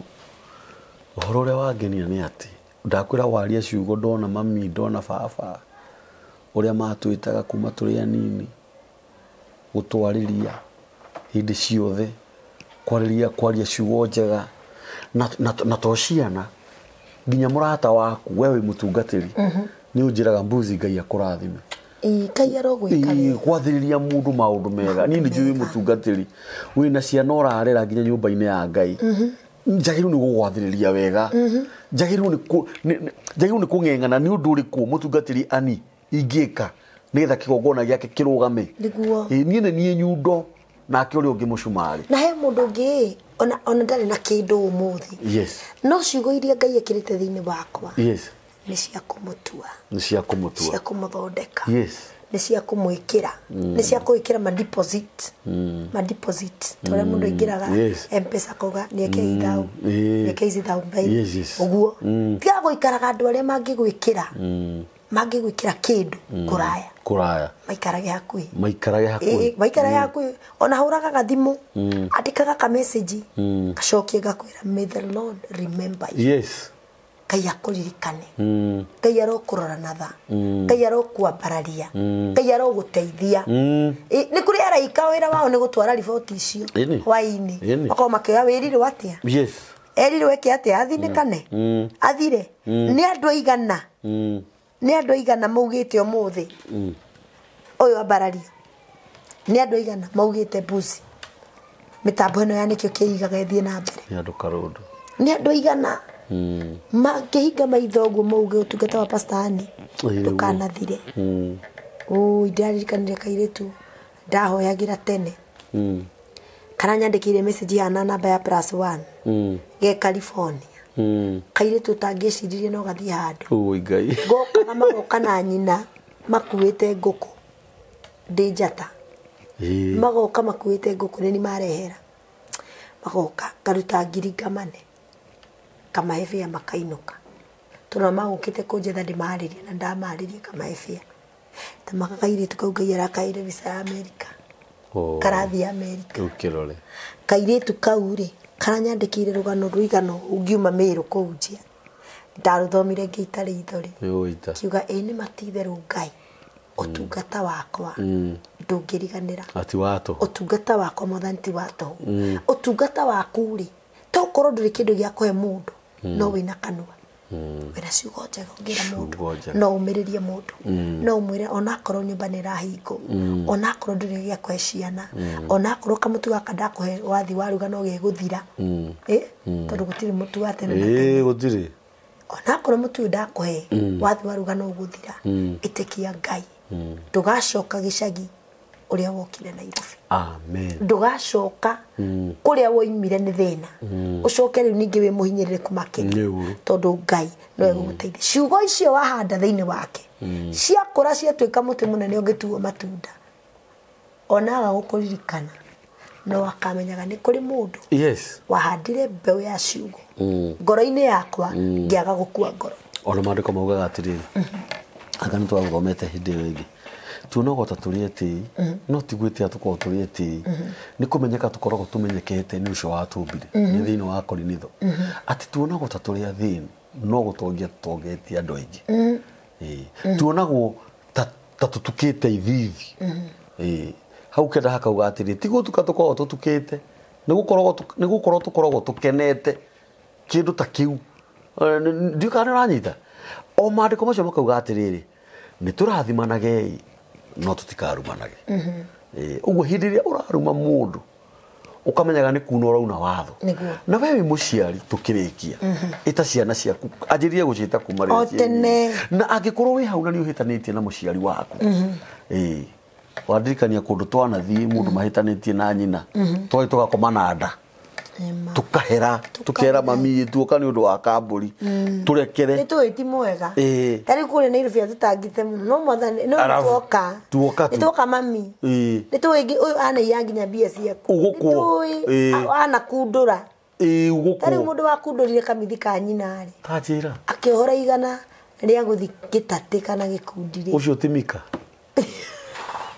ũhoro ũrĩa wangenia nĩ atĩ ndakwĩra waria ciugo ndona mami ndona baba ũrĩa matwĩtaga kuma tũrĩ anini gũtwarĩria hĩndĩ ciothe kwarĩria kwaria ciugo njega na to ciana nginya mũrata waku we wĩ mũtungatĩri nĩ ũnjĩraga mbuzi Ngai akũrathime
Ngai arogwĩka wega
gwathĩrĩria mũndũ maũndũ mega niĩ nĩ njũĩ wĩ mũtungatĩri wĩna ciana ũrarera nginya nyũmba-inĩ ya Ngai njagĩrĩirwo nĩ gũgwathĩrĩria wega njagĩrĩirwo nĩ kũng'eng'ana nĩ ũndũ ũrĩkũ mũtungatĩri ani ingĩka nĩgetha kĩgongona gĩake kĩrũgame
nĩguo
niĩ nĩ niĩ nyundo nake ũrĩa ũngĩ mũcumarĩ
na he mũndũ ũngĩ Ona ndarĩ na kĩndũ ũmũthĩ.
Yes.
No ciugo iria Ngai ekĩrĩte thĩinĩ wakwa.
Yes.
Nĩ cia kũmũtua.
Nĩ cia kũmũtua.
Cia kũmũthondeka.
Yes.
Nĩ cia kũmwĩkĩra. Nĩ cia kũĩkĩra ma deposit. Ma deposit. Tũrĩa mũndũ aingĩraga M-Pesa akauga nĩeke ithau. Nĩeke ici thau mbei.
Yes, yes.
Ũguo. Tiga gũikaraga andũ arĩa mangĩgwĩkĩra. Mangĩgwĩkĩra kĩndũ kũraya.
Kũraya.
Maikarage hakuhĩ.
Maikarage hakuhĩ.
Maikarage hakuhĩ. Ona hũraga gathimũ. Andĩkaga ka message. Gacokie gakwĩra may the Lord remember you.
Yes.
Ngai akũririkane. Ngai arokũrora na tha. Ngai arokwambararia. Ngai arogũteithia. Nĩ kũrĩ araika wĩra wao nĩ gũtwara riboti icio hwaĩ-inĩ. Makorwo makĩoya wĩrirwo atĩa.
Yes.
Erirwo eke atĩa athinĩkane. Athire. Nĩ andũ aigana. Nĩ andũ aigana maugĩte ũmũthĩ. Ũyũ ambarario. Nĩ andũ aigana maugĩte mbuzi. Mĩtambo ĩno ya nĩkĩo kĩigaga ĩthiĩ na mbere.
Nĩ andũ karũndũ.
Nĩ andũ aigana. Mangĩhinga maitho ũguo mauge ũtungata wa Pastor Ann ndũkanathire. Ũi ndiraririkanire kairĩtu ndahoyagĩra tene. Kana nyandĩkĩire message ya na namba ya +1. Ge California. Kairĩtu ũtangĩciririe no gathiĩ handũ.
Ũi Ngai.
Gokaga magoka na nyina makuĩte ngũkũ ndĩ njata. Magoka makuĩte ngũkũ nĩ marehera. Magoka ngaruta ngiri ngamane. Kamahe bĩa makainũka. Tondũ magũkĩte kũnjetha ndĩmarĩrie na ndamarĩrie kamahe bĩa. Ta maka kairĩtu kau Ngai arakaire visa ya Amerika. Karathiĩ Amerika.
Ũkĩrore.
Kairĩtu kau rĩ karanyandĩkĩire rũgano rũigana ũngiuma Mĩrũ kũu njia. Ndarũthomire ngĩita ritho rĩ. Kiuga ĩ nĩ matitherũ Ngai. Ũtungata wakwa ndũngĩriganĩra.
Ati wa tũhũ.
Ũtungata wakwa Mwathani ti wa tũhũ. Ũtungata waku rĩ tokorwo ndũrĩ kĩndũ gĩa kũhe mũndũ no wĩna kanua. Wĩna ciugo njega ũngĩra mũndũ. No ũmĩrĩrie mũndũ. No ũmwĩre onakorwo nyũmba nĩ ĩrahingwo. Onakorwo ndũrĩ gĩa kũhe ciana. Onakorwo kamũtu gaka ndakũhe wathi waruga no gegũthira. Tondũ gũtirĩ mũtu wa tene na tene.
Gũtirĩ.
Onakorwo mũtu ũyũ ndakũhe wathi waruga no ũgũthira. Ĩtĩkia Ngai. Ndũgacoka gĩcagi ũrĩa wokire Nairobi.
Amen.
Ndũgacoka kũrĩa woimire nĩ thĩna. Ũcoke rĩu ningĩ wĩ mũhinyĩrĩrĩku makĩria. Tondũ Ngai no egũgũteithia. Ciugo icio wahanda thĩinĩ wake ciakũra ciatuĩka mũtĩ mũnene ũngĩtuo matunda. Ona aga gũkũririkana no akamenyaga nĩ kũrĩ mũndũ.
Yes.
Wahandire mbeũ ya ciugo ngoro-inĩ yakwa ngĩaga gũkua ngoro.
Ona maandĩko maugaga atĩrĩrĩ. Anga nĩ twagũthomete hĩndĩ ĩyo ĩngĩ. Tuonagwo ta tũrĩ etĩi no ti gwĩtĩa tũkoragwo tũrĩ etĩi. Nĩ kũmenyeka tũkoragwo tũmenyekete nĩ ũcio watũmbire nĩ thĩinĩ wa Korinitho. Atĩ tuonagwo ta tũrĩ athĩni no gũtongia tũtongetie andũ aingĩ. Tuonagwo ta tũtukĩte ithithi. Hau kenda hakauga atĩrĩ ti gũtuka tũkoragwo tũtukĩte nĩ gũkorwo tũkoragwo tũkenete kĩndũ ta kĩu. Ndiũĩ kana nĩ ũranyita. O maandĩko macio makauga atĩrĩrĩ nĩ tũrathimanagei no tũtikarumanage. Ũguo hĩndĩ ĩrĩa ũraruma mũndũ ũkamenyaga nĩ kuna ũrauna watho. Na we wĩ mũciari tũkĩrĩkia ĩta ciana ciaku anjĩrĩrie gũciĩta kuma rĩrĩa
tene.
Na angĩkorwo wĩ hau na nĩ ũhĩtanĩtie na mũciari waku. Wandirikania kũndũ twanathiĩ mũndũ mahĩtanĩtie na nyina twathiĩ tũgakoma na nda. Tukahera tukera mami tuoka nĩ ũndũ wa kambũri tũrekere.
Nĩ tũĩ ti mwega. Ta rĩu kũrĩa Nairobi atũtangĩte mũno no Mwathani no tuoka. Nĩ tuoka mami. Nĩ tũĩ ũyũ anaiya nginya mbia ciaku. Nĩ tũĩ anakundũra. Ta rĩu mũndũ wakundũrire kamithi ka nyina rĩ.
Ta njĩra.
Akĩohora igana rĩa gũthiĩ gĩtatĩ kana gĩkundi rĩ.
Ũcio ti Mika.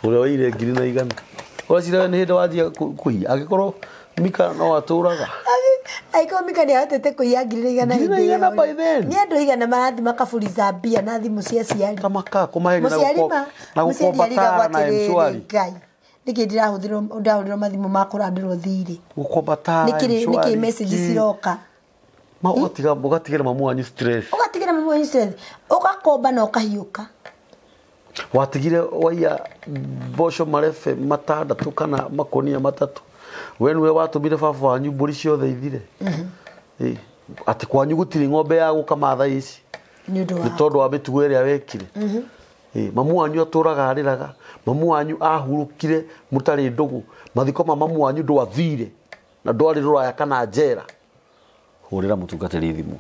Ũrĩa waire 1,100. Ũreciria nĩ hĩndĩ wanjia kũiya angĩkorwo Mika no atũraga.
Aiko Mika nĩ ahotete kũiya 1,100
hĩndĩ ĩyo. By then.
Nĩ andũ igana marathiĩ makaburiza mbia na thimũ cia aciari.
Kamaka kũmaheria na gũkomba tara na M-Shwari.
Ngai. Nĩkĩ ndĩrahũthĩrwo mathimũ ma kũrandĩrwo thirĩ.
Gũkomba tara M-Shwari.
Nĩkĩ message ciroka.
Ma ũgatigĩra mamu wanyu stress.
Ũgatigĩra mamu wanyu stress. Ũgakomba na ũkahiũka.
Watigire waiya mboco marebe matandatũ kana makonia matatũ. We nĩwe watũmire baba wanyu mbũri ciothe ithire. Atĩ kwanyu gũtirĩ ng'ombe ya gũkama thaa ici.
Nĩ
tondũ wa mĩtugo ĩrĩa wekire. Mamu wanyu atũraga arĩraga. Mamu wanyu ahurũkire mũtarĩ ndũgũ. Mathiko ma mamu wanyu ndwathire. na ndwarĩ rũraya kana njera, hũrĩra mũtungatĩri thimũ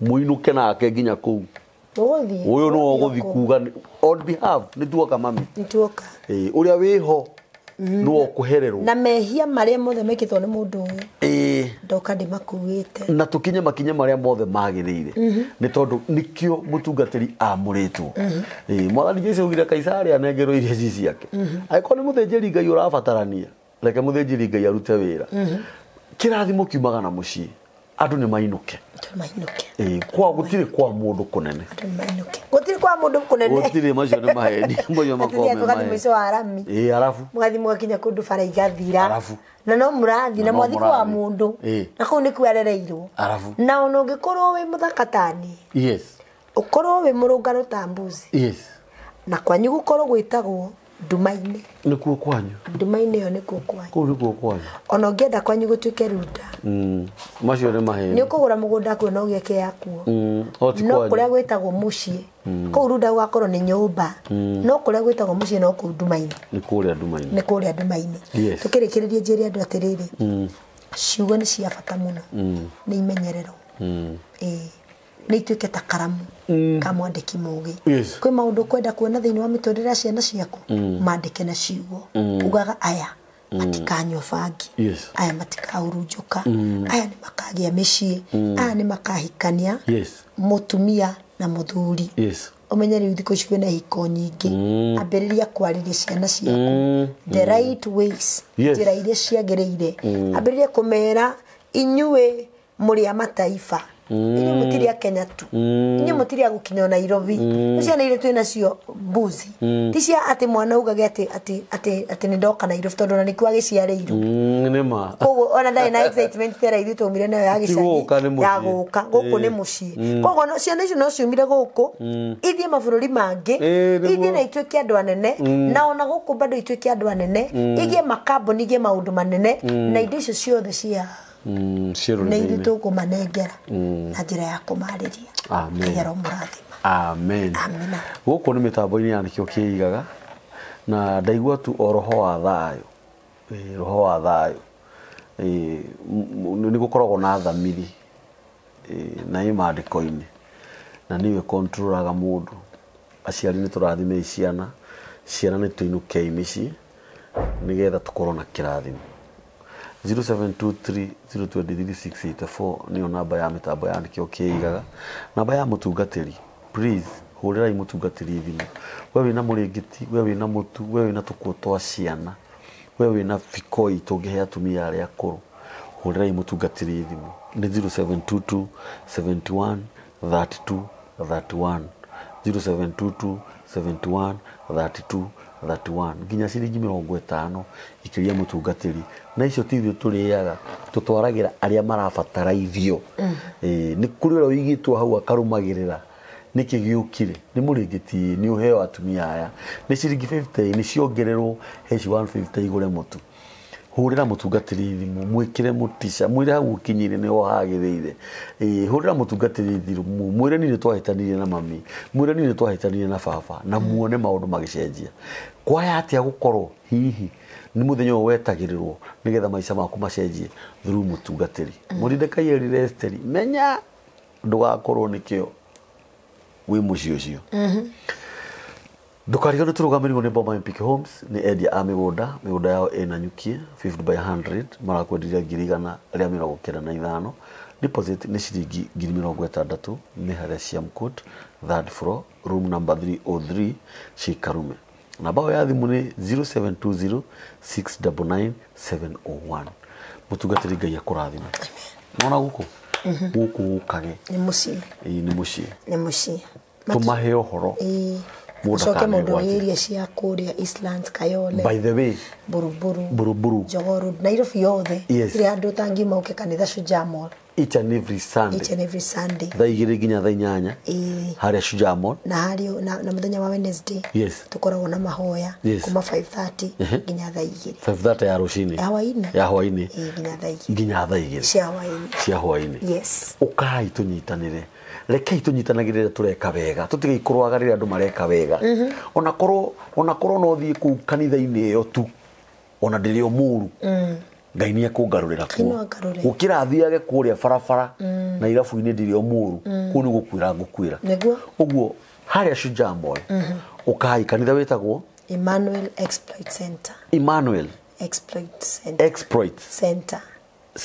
mũinũke nake nginya kũu. Ũyũ nĩwe ũgũthiĩ kuga on behalf nĩ tuoka mami,
nĩ tuoka.
Ũrĩa wĩho nĩwe ũkũhererwo
na mehia marĩa mothe mekĩtwo nĩ mũndũ ũyũ, ndoka ndĩmakuĩte
na tũkinye makinya marĩa mothe magĩrĩire, nĩ tondũ nĩkĩo mũtungatĩri amũrĩtwo. Mwathani Jesũ augire Kaisari anengerwo irio ici ciake. Angĩkorwo nĩ mũthĩnjĩri Ngai ũrabatarania, reke mũthĩnjĩri Ngai arute wĩra. Kĩrathimo kiumaga na mũciĩ, andũ nĩ mainũke. Kwa gũtirĩ kwa mũndũ kũnene.
Andũ nĩ mainũke. Gũtirĩ kwa mũndũ kũnene.
Gũtirĩ, macio nĩ maheni. Macio makoragwo me maheni.
Mũico wa rami.
Arabu.
Mũgathiĩ mũgakinya kũndũ bara igathira.
Arabu.
Na no mũrathiĩ na mwathiĩ kwa mũndũ. Na kũu nĩkuo arereirwo.
Arabu.
Na ona ũngĩkorwo wĩ mũthaka tani.
Yes.
Ũkorwo wĩ mũrũngarũ ta mbuzi.
Yes.
Na kwanyu gũkorwo gwĩtagwo ndumainĩ.
Nĩkuo kwanyu.
Ndumainĩ ĩyo nĩkuo kwanyu.
Kũu nĩkuo kwanyu.
Ona ũngĩenda kwanyu gũtuĩke runda.
Macio nĩ maheni.
Nĩ ũkũgũra mũgũnda kuo na ũgĩake yakuo.
O ti
No
kwanyu.
kũrĩa gwĩtagwo mũciĩ. Kũu runda gũgakorwo nĩ nyũmba. No kũrĩa gwĩtagwo mũciĩ no kũu ndumainĩ.
Nĩ kũrĩa ndumainĩ.
Nĩ kũrĩa ndumainĩ. Tũkĩrĩkĩrĩria njĩre andũ atĩrĩrĩ. Ciugo nĩ cia bata mũno. Nĩ imenyererwo. Nĩ ituĩke ta karamu ka mwandĩki mũgĩ. Kwĩ maũndũ ũkwenda kuona thĩinĩ wa mĩtũrĩre ya ciana ciaku, mandĩke na ciugo. Ugaga aya matikanyua bangi, aya matikahurunjũka, aya nĩ makagĩa mĩciĩ, aya nĩ makahikania mũtumia na mũthuri. Ũmenye rĩu thikũ ici kwĩna ihiko nyingĩ, ambĩrĩria kwarĩria ciana ciaku the right ways, njĩra iria ciagĩrĩire. Ambĩrĩria kũmera inyuĩ mũrĩ a mataifa, inyuĩ mũtirĩ a Kenya tu, inyuĩ mũtirĩ a gũkinya Nairobi. Nĩ ciana iria twĩ nacio mbuzi, ti cia atĩ mwana augage atĩ atĩ atĩ atĩ nĩ ndoka Nairobi tondũ ona nĩkuo agĩciarĩirwo.
Nĩ ma.
Koguo ona ndarĩ na excitement tera ithuĩ twaumire nayo ya gĩcagi ya gũka gũkũ nĩ mũciĩ. Koguo ciana icio no ciumire gũkũ ithiĩ mabũrũri mangĩ, ithiĩ na ituĩke andũ anene, na ona gũkũ bado ituĩke andũ anene, igĩe makambuni, igĩe maũndũ manene, na indo icio ciothe cia nĩ ithuĩ tũkũmanengera na njĩra ya kũmarĩria.
Amen.
Ngai aromũrathima.
Amen.
Amina.
Gũkũ nĩ mĩtambo-inĩ ya nĩkĩo kĩigaga, na ndaigua tu o roho wa thayũ. Roho wa thayũ. Nĩ gũkoragwo na thamiri na ĩ maandĩko-inĩ, na nĩwe controlaga mũndũ. Aciari nĩ tũrathimei ciana, ciana nĩ tũinũkei mĩciĩ nĩgetha tũkorwo na kĩrathimo. 0723 023 684 nĩyo namba ya mĩtambo ya nĩkĩo kĩigaga. Namba ya mũtungatĩri, please hũrĩrai mũtungatĩri thimũ. We wĩna mũrĩngĩti, we wĩna mũtu, we wĩna tũkuo twa ciana, we wĩna bikoi tũngĩhe atumia arĩa akũrũ, hũrĩrai mũtungatĩri thimũ nĩ 0722 71 32 31, 0722 71 32 31, nginya ciringi 50 ikĩria mũtungatĩri. Na icio ti ithuĩ tũrĩaga, tũtwaragĩra arĩa marabatara irio. Nĩ kũrĩ ũrĩa ũigĩtwo hau akarũmagĩrĩra nĩkĩ gĩũkire, nĩ mũrĩngĩti, nĩ ũheo atumia aya, nĩ ciringi 50 nĩ ciongererwo he 150 igũre mũtu. Hũrĩra mũtungatĩri thimũ, mwĩkĩre mũtica, mwĩre hau ũkinyire nĩho hagĩrĩire. Hũrĩra mũtungatĩri thimũ, mwĩre niĩ nĩtwahĩtanirie na mami, mwĩre niĩ nĩtwahĩtanirie na baba, na muone maũndũ magĩcenjia. Kwaya atĩa gũkorwo hihi nĩ mũthenya ũyũ wetagĩrĩrwo nĩgetha maica maku macenjie through mũtungatĩri. Mũrĩndĩkai erire Esteri, menya ndũgakorwo nĩkĩo wĩ mũciĩ ũcio. Ndũkariganĩrwo tũrũgamĩrĩirwo nĩ Boma MPK Homes, nĩ endia a mĩgũnda, mĩgũnda yao ĩna Nyukie 50 by 100, marakwenderia 195,000. Deposit nĩ ciringi 60,000, nĩ harĩa Siamcourt, third floor, room number 303, Shikarume. Namba yao ya thimũ nĩ 0720 699 701. Mũtungatĩri Ngai akũrathime. Nona gũkũ? Gũkũ ũkage.
Nĩ mũciĩ.
Ĩĩ nĩ mũciĩ.
Nĩ mũciĩ.
Tũmahe ũhoro.
Mũcoke mũndũ wĩ area cia kũrĩa Eastlands, Kayole.
By the way,
Buruburu,
Buruburu,
Jogoo Road, Nairobi yothe.
Yes.
Ĩrĩ handũ ũtangiuma ũke kanitha Shujaa Mall.
Each and every Sunday.
Each and every Sunday.
Thaa 2 nginya thaa 8. Harĩa Shujaa Mall.
Na harĩa na mũthenya wa Wednesday.
Yes.
Tũkoragwo na mahoya.
Yes.
Kuma 5:30 nginya thaa 2.
5:30 ya rũcinĩ.
Ya hwaĩ-inĩ.
Ya hwaĩ-inĩ.
Nginya thaa 2.
Nginya thaa 2.
Cia hwaĩ-inĩ.
Cia hwaĩ-inĩ.
Yes.
Ũkai tũnyitanĩre. Rekei tũnyitanagĩrĩre tũreka wega, tũtige kũrũaga rĩrĩa andũ mareka wega. Onakorwo no thiĩ kũu kanitha-inĩ ĩyo tu, ona ndĩrĩ o mũru. Ngai nĩ ekũngarũrĩra
Ngai no
kuo
angarũre.
Gũkĩra thiage kũrĩa barabara na irabu-inĩ ndĩrĩ o mũru kũu nĩ gũkuĩra ngũkuĩra.
Nĩguo.
Ũguo harĩa Shujaa Mall ũkai kanitha wĩtagwo
Emmanuel Exploit Center.
Emmanuel
Exploit Center.
Exploit
Center.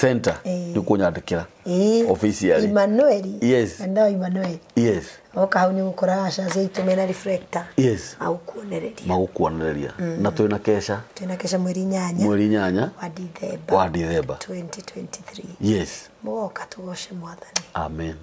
Center.
Ĩĩ.
Nĩ kũnyandĩkĩra
Ĩĩ.
Officially.
Emmanuel.
Yes.
Kanitha wa Emmanuel.
Yes.
Oka hau nĩ gũkora aca aitũ mena reflector.
Yes.
Magũkuonereria.
Magũkuonereria na twĩna kesha
Twĩna kesha mweri 8
mweri 8
wa Dithemba
wa Dithemba
2023.
Yes.
Mũgoka tũgoce Mwathani.
Amen.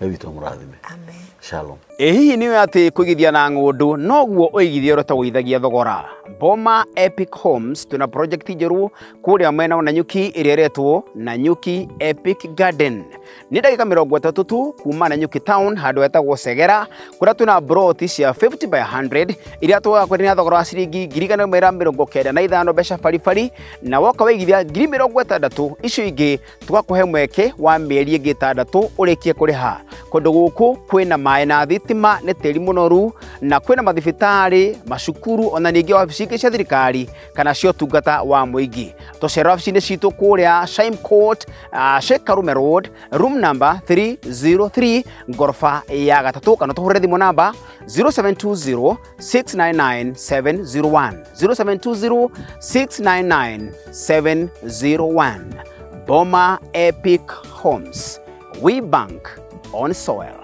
Ngai witũ amũrathime.
Amen.
Shalom.
Ĩ hihi nĩ atĩ kũigithia na ng'ũndũ noguo ũigithia ũrĩa ũtagũithagia thogora? Boma Epic Homes twĩna project njerũ kũrĩa mwena wa Nanyuki ĩrĩa ĩretwo Nanyuki Epic Garden. Nĩ ndagĩka 30 tu kuma Nanyuki town handũ hetagwo Segera kũrĩa twĩna broti cia 50 by 100 iria tũgakwenderia na thogora wa ciringi 195,000 mbeca baribari, na woka waigithia 60,000 icio ingĩ tũgakũhe mweke wa mĩeri ĩngĩ 6 ũrĩkie kũrĩha. Kũndũ gũkũ kwĩna maĩ na thitima, nĩ tĩri mũnoru, na kwĩna mathibitarĩ, macukuru, ona ningĩ wabici ingĩ cia thirikari kana cia ũtungata wa mũingĩ. Tũcera wabici-inĩ citũ kũrĩa Shime Court, Sheikh Karume Road, room number 303, ngoroba ya 3, kana tũhũrĩre thimũ namba 0720 699 701, 0720 699 701. Boma Epic Homes, we bank on soil.